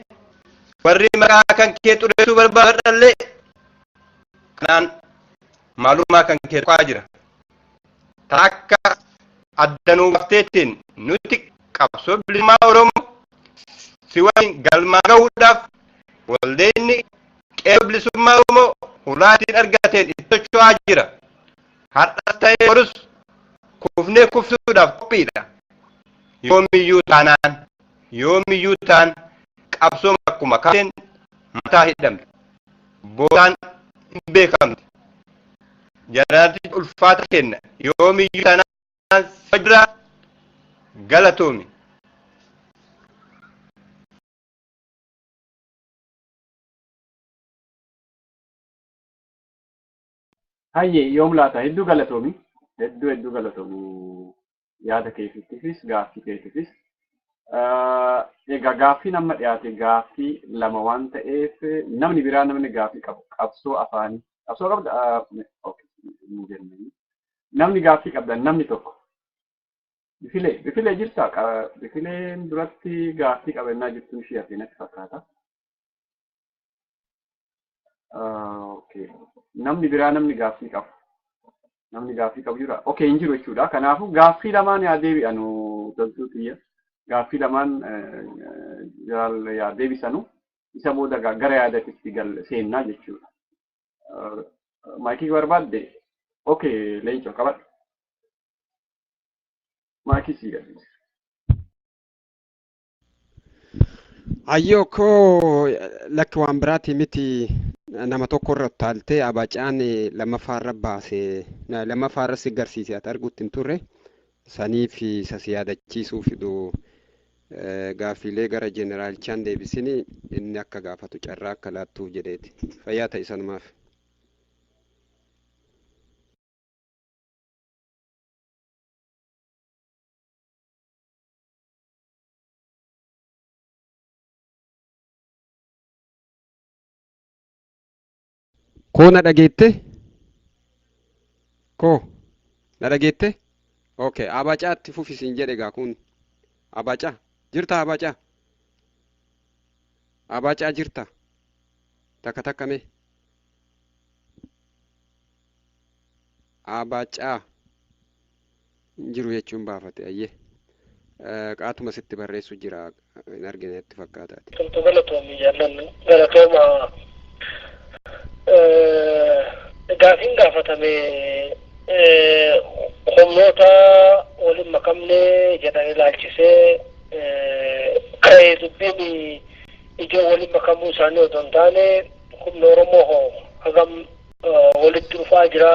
K: warri maqaa kan kee xureessuu barbaadallee kanaan maalummaa kan kee tuqaa jira. Takka adda nuu baafteetiin nuti qabsoo bilisummaa Oromoo si waliin galmaa gahuudhaaf waldeenni qeerroo bilisummaa Oromoo hulaatiin argateen itti socho'aa jira. Har'as ta'ee borus kufnee kufsuudhaaf qophiidha. Yoomiyyuu taanaan yoomiyyuu taan qabsoon akkuma kaateen mataa hidhamte. Boodaan hin beekamte. Janaarti ulfaata kenna yoomiyyuu taanaan jira galatoomi.
E: Hayyee yoom laata hedduu galatoomi. Hedduu hedduu galatoomi yaada keetiifis gaaffii keetiifis. Egaa gaaffii nama dhiyaate gaaffii lama waan ta'eef namni biraa namni gaaffii qabu qabsoo afaanii qabsoo qabda namni gaaffii qabda namni tokko bifilee bifilee jirta bifileen duratti gaaffii qabannaa jirtu ishee hafe natti fakkaata. Okay. Namni biraa namni gaaffii qabu. Namni gaaffii qabu jira. Okay, hin jiru jechuudha. Kanaafuu gaaffii lamaan yaa deebi'anu toltuu xiyya. Gaaffii lamaan yaa deebisanu isa booda gara yaadatitti seennaa jechuudha. Maayikii barbaadde? Okay, leencoo qabadhu. Maayikii sii gadhiisa.
G: Ayyoo koo lakki waan biraati miti nama tokko irra utaaltee abacaan lammaffaarra baase lammaffaarra si garsiise ati arguutti hin turre saniif isa si yaadachiisuu fidu gaaffiilee gara jeeneraalichaan deebisini inni akka gaafatu carraa akka laattuuf jedheeti fayyaa ta'e sanumaaf. Koo na dhageette? Koo na dhageette? Okay, abacaatti fufisiin jedhe egaa kun abacaa jirta abacaa abacaa jirta takka takka mee abacaa hin jiru jechuun baafate ayyee qaatuma sitti barreessu jira hin argine natti fakkaataati.
A: Tumtu galatoomi jaallannu galatooma gaafiin gaafatame humnoota waliin makamne jedhan ilaalchisee ka'ee dubbiin ijoo waliin makamuu isaanii otoo hin taane humna Oromoo hoo hagam walitti dhufaa jira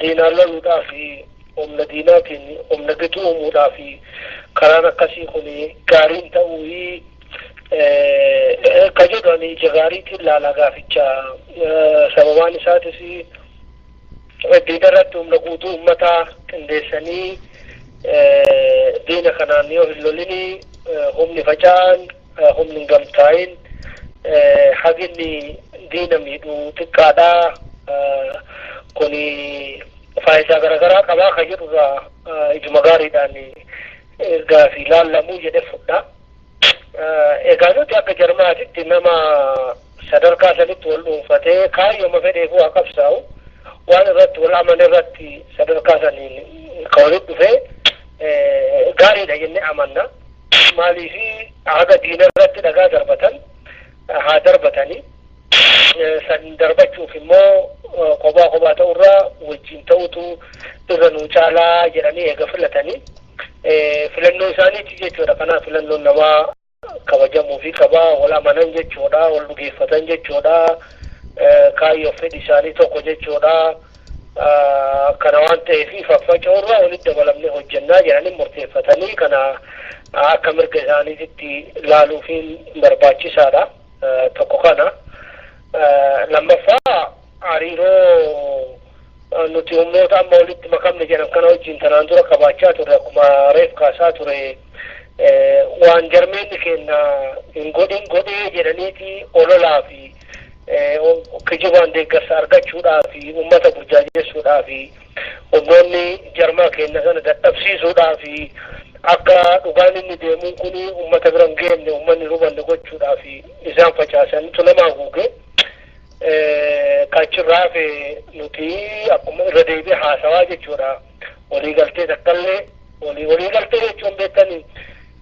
A: diinaan loluudhaa fi humna diinaatiin humna gituu uumuudhaa fi karaan akkasii kun gaariin ta'uu ka jedhu ani ija gaariitiin ilaala gaaficha sababaan isaatis diina irratti humna guutuu uummataa qindeessanii diina kanaan yoo hin lolini humni faca'an humni hin gamtaa'in haginni diina miidhu xiqqaadha kuni faayidaa garaagaraa qabaa ka jedhurraa ijuma gaariidhaan gaafii laallamuu jedhe fudha. Egaa nuti akka jarmaatitti nama sadarkaa sanitti wal dhuunfatee kaayyooma fedheef waa qabsaa'u waan irratti wal amane irratti sadarkaa saniin ka walitti dhufee gaariidha jennee amanna. Maaliif haga diina irratti dhagaa darbatan haa darbatanii san darbachuuf immoo kophaa kophaa ta'urraa wajjin ta'utu irra nuu caalaa jedhanii eega filatanii filannoo isaaniiti jechuudha. Kanaaf filannoon namaa kabajamuu fi qabaa wal amanan jechuudha, wal dhugeeffatan jechuudha, kaayyoo fedhi isaanii tokko jechuudha. Kana waan ta'eef faffaca'urraa walitti dabalamnee hojjennaa jedhanii murteeffatanii kana akka mirga isaaniitti laaluufiin barbaachisaadha. Tokko kana. Lammaffaa hariiroo nuti humnoota amma walitti makamne jedhan kana wajjin tanaan dura qabaachaa turre akkuma reef kaasaa ture waan jarmeenni keenya hin godhin godhee jedhaniiti ololaa fi kijibaan deeggarsa argachuudhaa fi uummata burjaajessuudhaa fi humnoonni jarmaa keenya sana dadhabsiisuudhaa fi akka dhugaan inni deemuun kun uummata bira hin geenye uummanni hubanne gochuudhaa fi isaan facaasanitu nama haguuge. Kachirraa hafe nuti akkuma irra deebi'ee haasawaa jechuudha. Waliigaltee takkallee waliigaltee jechuun beektanii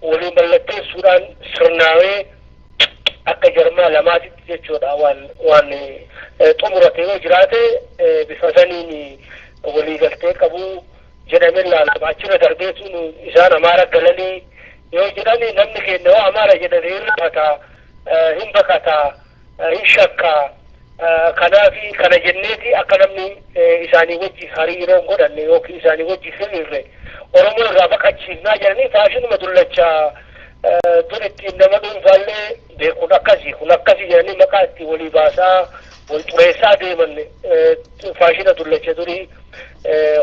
A: walii mallatteessuudhaan sirnaawee akka jarmaa lamaatitti jechuudha waan waan xumurate yoo jiraate bifa saniin waliigaltee qabu jedhamee ilaalama. Achirra darbeetu isaan amaara galanii yoo jedhani namni keenya yoo amaara jedhanii hin rifata, hin baqata, hin shakka. Kanaaf kana jenneeti akka namni isaanii wajji hariiroo hin godhanne yookiin isaanii wajji hiriirre Oromoo irraa baqachiifnaa jedhanii faashinuma dullachaa dur ittiin nama dhuunfaallee beekuun akkasii kun akkasii jedhanii maqaa ittiin walii baasaa wal xureessaa deeman faashina dullacha durii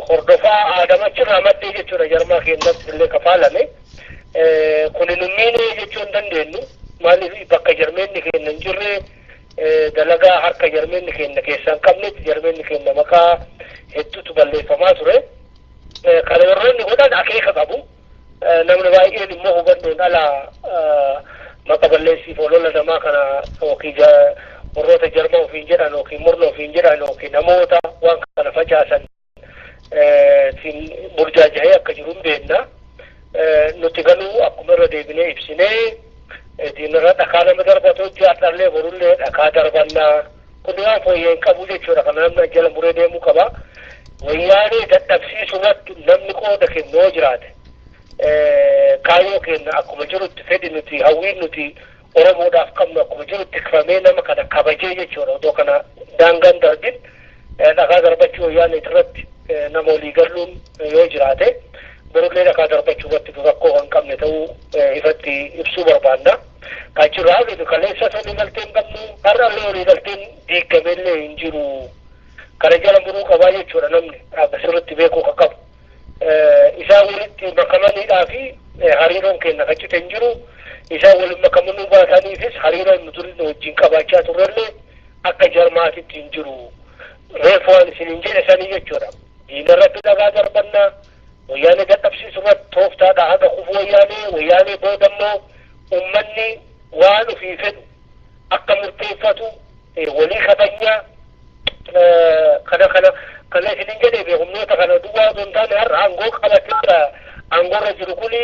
A: hordofaa aadama achirraa maddee jechuudha jarmaa keenyatti illee kafaalame. Kun nu miine jechuu hin dandeenyu. Maaliif bakka jarmeenni keenya hin jirre, dalagaa harka jarmeenni keenya keessaa hin qabnetti jarmeenni keenya maqaa hedduutu balleeffamaa ture. Kana warroonni godhan akeeka qabu. Namni baay'een immoo hubannoon ala maqa balleessiif olola namaa kana yookiin warroota jarma ofiin jedhan yookiin murna ofiin jedhan yookiin namoota waan kana facaasan burjaaja'ee akka jiru hin beekna. Nuti garuu akkuma irra deebinee ibsinee diinarra dhakaa nama darbatu jaadhallee borullee dhakaa darbannaa. Kun waan fooyyee hin qabu jechuudha. Kana namni jala muree deemuu qaba. Wayyaanee dadhabsiisuu irratti namni qooda kennu yoo jiraate, kaayyoo keenya akkuma jirutti, fedhi nuti hawwiin nuti Oromoodhaaf qabnu akkuma jirutti tikfamee nama kana kabajee jechuudha. Otoo kana daangaan darbin dhakaa darbachuu wayyaanee irratti nama walii galuun yoo jiraate, borullee dhakaa darbachuu irratti rakkoo kan qabne ta'uu ifatti ibsuu barbaanna. Kachirraa nuti kaleessa walii galtee hin qabnu, har'allee walii galteen diigamellee hin jiru. Kana jala muruu qabaa jechuudha namni akka sirriitti beekuu kan qabu. Isaan walitti makamaniidhaa fi hariiroon keenya kan cite hin jiru. Isaan waliin makamanii baataniifis hariiroon nuti wajjin qabaachaa turrellee akka jarmaatitti hin jiru. Reefu waan isin hin jedhe sanii jechuudha. Diina irratti dhagaa darbannaa, wayyaanee dadhabsiisuu irratti tooftaadhaa haga kufu wayyaanee, wayyaanee booda immoo uummanni waan ofii fedhu akka murteeffatu walii kabajnaa. Kana kana kana isin hin jedhe humnoota kana duwwaa otoo hin taane har'a aangoo qabatee aangoorra jiru kuni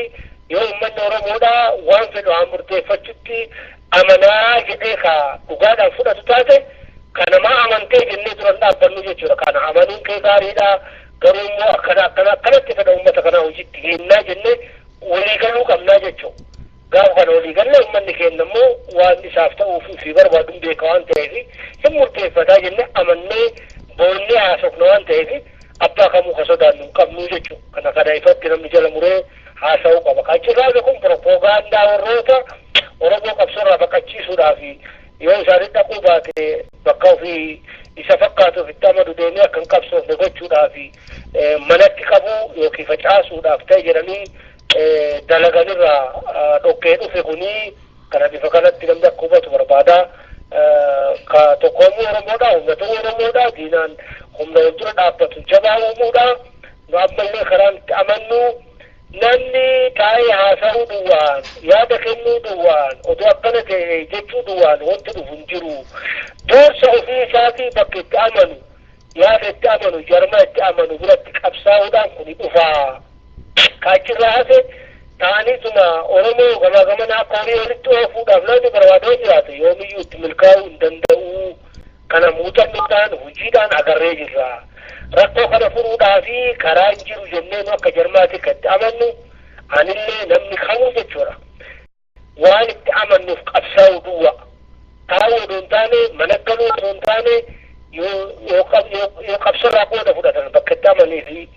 A: yoo uummanni Oromoodhaa waan fedhu haa murteeffachutti amanaa jedhee ka dhugaadhaan fudhatu taate, kanamaa amantee jennee turan dhaabbannu jechuudha. Kana amanuun kee gaariidha, garuu immoo akkana akkana akkanatti fedha uummata kanaa hojiitti hinnaa jennee walii galuu qabnaa jechuudha. Gaafa kana walii galle uummanni keenya immoo waan isaaf ta'uu fi barbaadu beeka waan ta'eef hin murteeffataa jennee amannee boonnee haasofna waan ta'eef abbaa kamuu ka sodaannu hin qabnu jechuudha. Kana kana ifatti namni jala muree haasa'uu qaba. Kan kun propoogaandaa warroota Oromoo qabsoorraa baqachiisuudhaaf yoo isaan dhaquu baate bakka ofii isa fakkaatu ofitti amanu deemee akka hin qabsoofne gochuudhaaf manatti qabuu yookiin facaasuudhaaf ta'e jedhanii dalaganirraa dhokkee dhufe kuni kana bifa kanatti namni akka hubatu barbaada. Ka tokkoomuu Oromoodhaa, humna Oromoodhaa, diinaan humna wal dura dhaabbatu jabaa uumuudha. Nu ammallee karaan itti amannu namni taa'ee haasa'uu duwwaan, yaada kennuu duwwaan, oduu akkana ta'e jechuu duwwaan wanti dhufu hin jiru. Dursa ofii isaatii bakka itti amanu, yaada itti amanu, jarma itti amanu biratti qabsaa'uudhaan kuni dhufa. Kaachirraa hafe ta'aniituma Oromoo gamaa gamana akka horii walitti oofuudhaaf namni barbaadoo jiraate yoomiyyuu itti milkaa'uu hin danda'u. Kana muuxannoodhaan hojiidhaan agarree jirra. Rakkoo kana furuudhaa fi karaa hin jiru jennee nu akka jarmaatti kan itti amannu anillee namni kamuu jechuudha. Waan itti amannuuf qabsaa'uu duwwa. Taa'uu odoo hin taane, mana galuu odoo hin taane, yoo qabsoorraa qooda fudhatan bakka itti amanii fi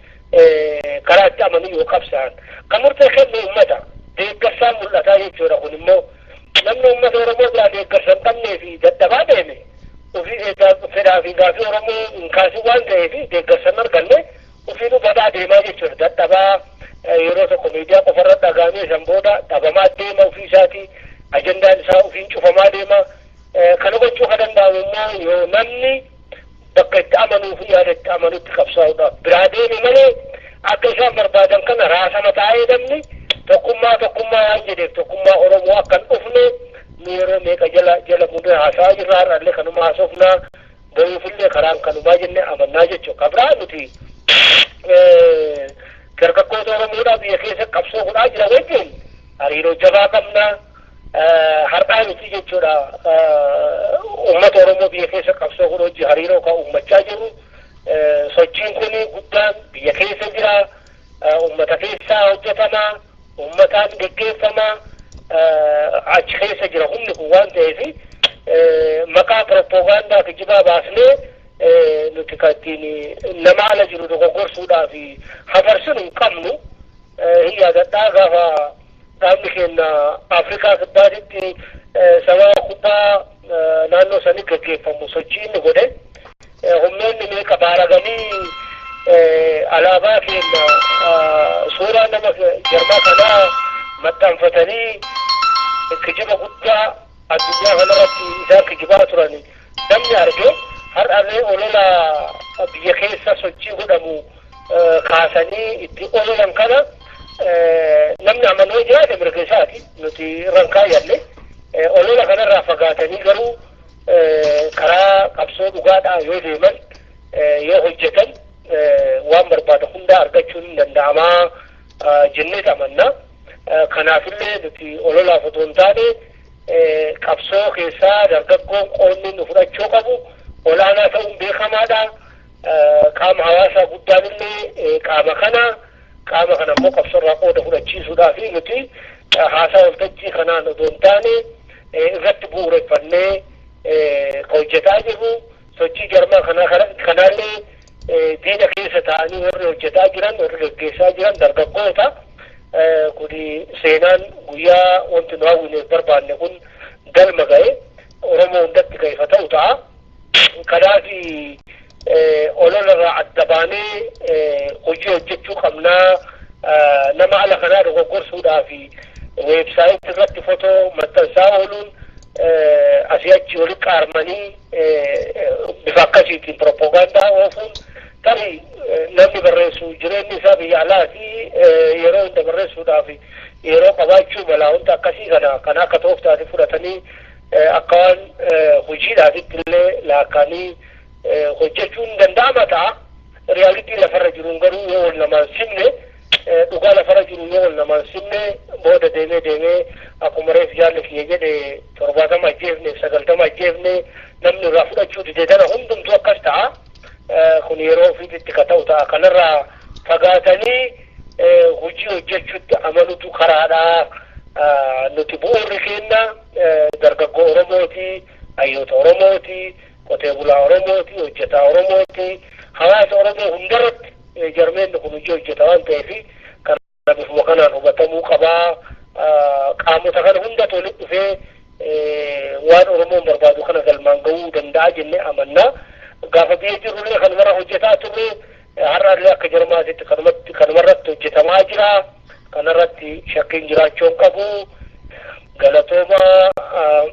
A: karaa itti amanii yoo qabsaa'an. Kan murtee kennu uummata deeggarsaan mul'ataa jechuudha. Kun immoo namni uummata Oromoo biraa deeggarsa hin qabnee fi dadhabaa deeme ofii fedhaa fi gaafii Oromoo hin kaasin waan ta'eef deeggarsa hin arganne ofiinuu badaa deemaa jechuudha. Dadhabaa yeroo tokko miidiyaa qofarra dhagahamee san booda dhabamaa deema ofii isaatii ajandaan isaa ofiin cufamaa deema. Kana gochuu kan danda'amu immoo yoo namni bakka itti amanuu fi yaada itti amanutti qabsaa'uudhaaf biraa deeme malee akka isaan barbaadan kana raasama taa'ee namni tokkummaa tokkummaa waan jedheef tokkummaa Oromoo akka hin dhufne nu yeroo meeqa jala jala muree haasa'aa jirra. Har'allee kanuma haasofnaa boruufillee karaan kanumaa jennee amannaa jechuudha. Kan biraa nuti dargaggoota Oromoodhaa biyya keessa qabsoo godhaa jira wajjin hariiroo jabaa qabna. Har'aa miti jechuudha. Uummata Oromoo biyya keessa qabsoo godhu wajjin hariiroo kan uummachaa jiru. Sochiin kun guddaan biyya keessa jira. Uummata keessaa hojjetama. Uummataan geggeeffama. Achi keessa jira humni kun waan ta'eef maqaa propoogaandaa kijibaa baasnee nuti kan ittiin nama ala jiru dogoggorsuudhaaf hafarsinu hin qabnu. Hin yaadadhaa gaafa dhaabni keenya Afrikaa kibbaatitti sababa kubbaa naannoo sanii geggeeffamu sochii inni godhe humnoonni meeqa baaraganii alaabaa keenya suuraa nama jarmaa kanaa Maxxanfatanii kijiba guddaa addunyaa kanarratti isaan kijibaa turan namni arge har'allee olola biyya keessa sochii godhamu kaasanii itti ololan kana namni amanuu jiraate mirga isaati, nuti irraan kaayyanne. Olola kanarraa fagaatanii garuu karaa qabsoo dhugaadhaa yoo deeman, yoo hojjetan, waan barbaada hundaa argachuun hin danda'amaa jenneet amanna. Kanaafillee nuti ololaaf otoo hin taane qabsoo keessaa dargaggoon qoonni nu fudhachuu qabu olaanaa ta'uun beekamaadha. Qaama hawaasaa guddaan illee qaama kana, qaama kana immoo qabsoorraa qooda fudhachiisuudhaaf nuti haasaa waltajjii kanaan otoo hin taane irratti bu'uureffannee ka hojjetaa jirru. Sochii jarmaa kanaallee diina keessa ta'anii warri hojjetaa jiran, warri gaggeessaa jiran dargaggoota. Kuni seenaan guyyaa wanti nu hawwineef barbaanne kun galma ga'e Oromoo hundatti ga'efa ta'u ta'a. Kanaaf ololarraa adda baanee hojii hojjechuu qabnaa. Nama ala kanaa dogoggorsuudhaaf weebsaayitii irratti fotoo maxxansaa ooluun, asii achi wali qaarmanii bifa akkasiitiin propoogaandaa oofuun, tarii namni barreessu jireenyi isaa biyya alaati, yeroo hunda barreessuudhaaf yeroo qabaachuu mala. Wanta akkasii kana kan akka tooftaati fudhatanii akka waan hojiidhaafitti illee laakkaanii hojjechuun danda'ama ta'a. Reality lafarra jiruun garuu yoo wal namaan simne, dhugaa lafarra jiru yoo wal namaan simne, booda deemee deemee akkuma reef jaalli kiyya jedhe 70 ajjeefne, 90 ajjeefne, namni irraa fudhachuu dide tana hundumtuu akkas ta'a. Kun yeroo ofiitti ka ta'u ta'a. Kanarraa fagaatanii hojii hojjechuutti amanutu karaadha. Nuti bu'uurri keenya dargaggoo Oromooti, hayyoota Oromooti, qotee bulaa Oromooti, hojjetaa Oromooti, hawaasa Oromoo hundarratti jarmeenni kun hojii hojjeta waan ta'eef kana bifuma kanaan hubatamuu qabaa. Qaamota kana hundatu walitti dhufee waan Oromoon barbaadu kana galmaan ga'uu danda'a jennee amanna. Gaafa biyya jirrullee kanumarra hojjetaa turre, har'allee akka jarmaatitti kanumatti kanumarratti hojjetamaa jira. Kanarratti shakkiin jiraachuu hin qabu. Galatooma,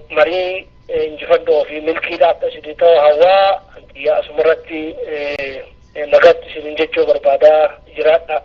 A: marii injifannoo fi milkiidha akka isinii ta'u hawwaa xiyya asumarratti nagaatti isinin jechuu barbaadaa, jiraadha.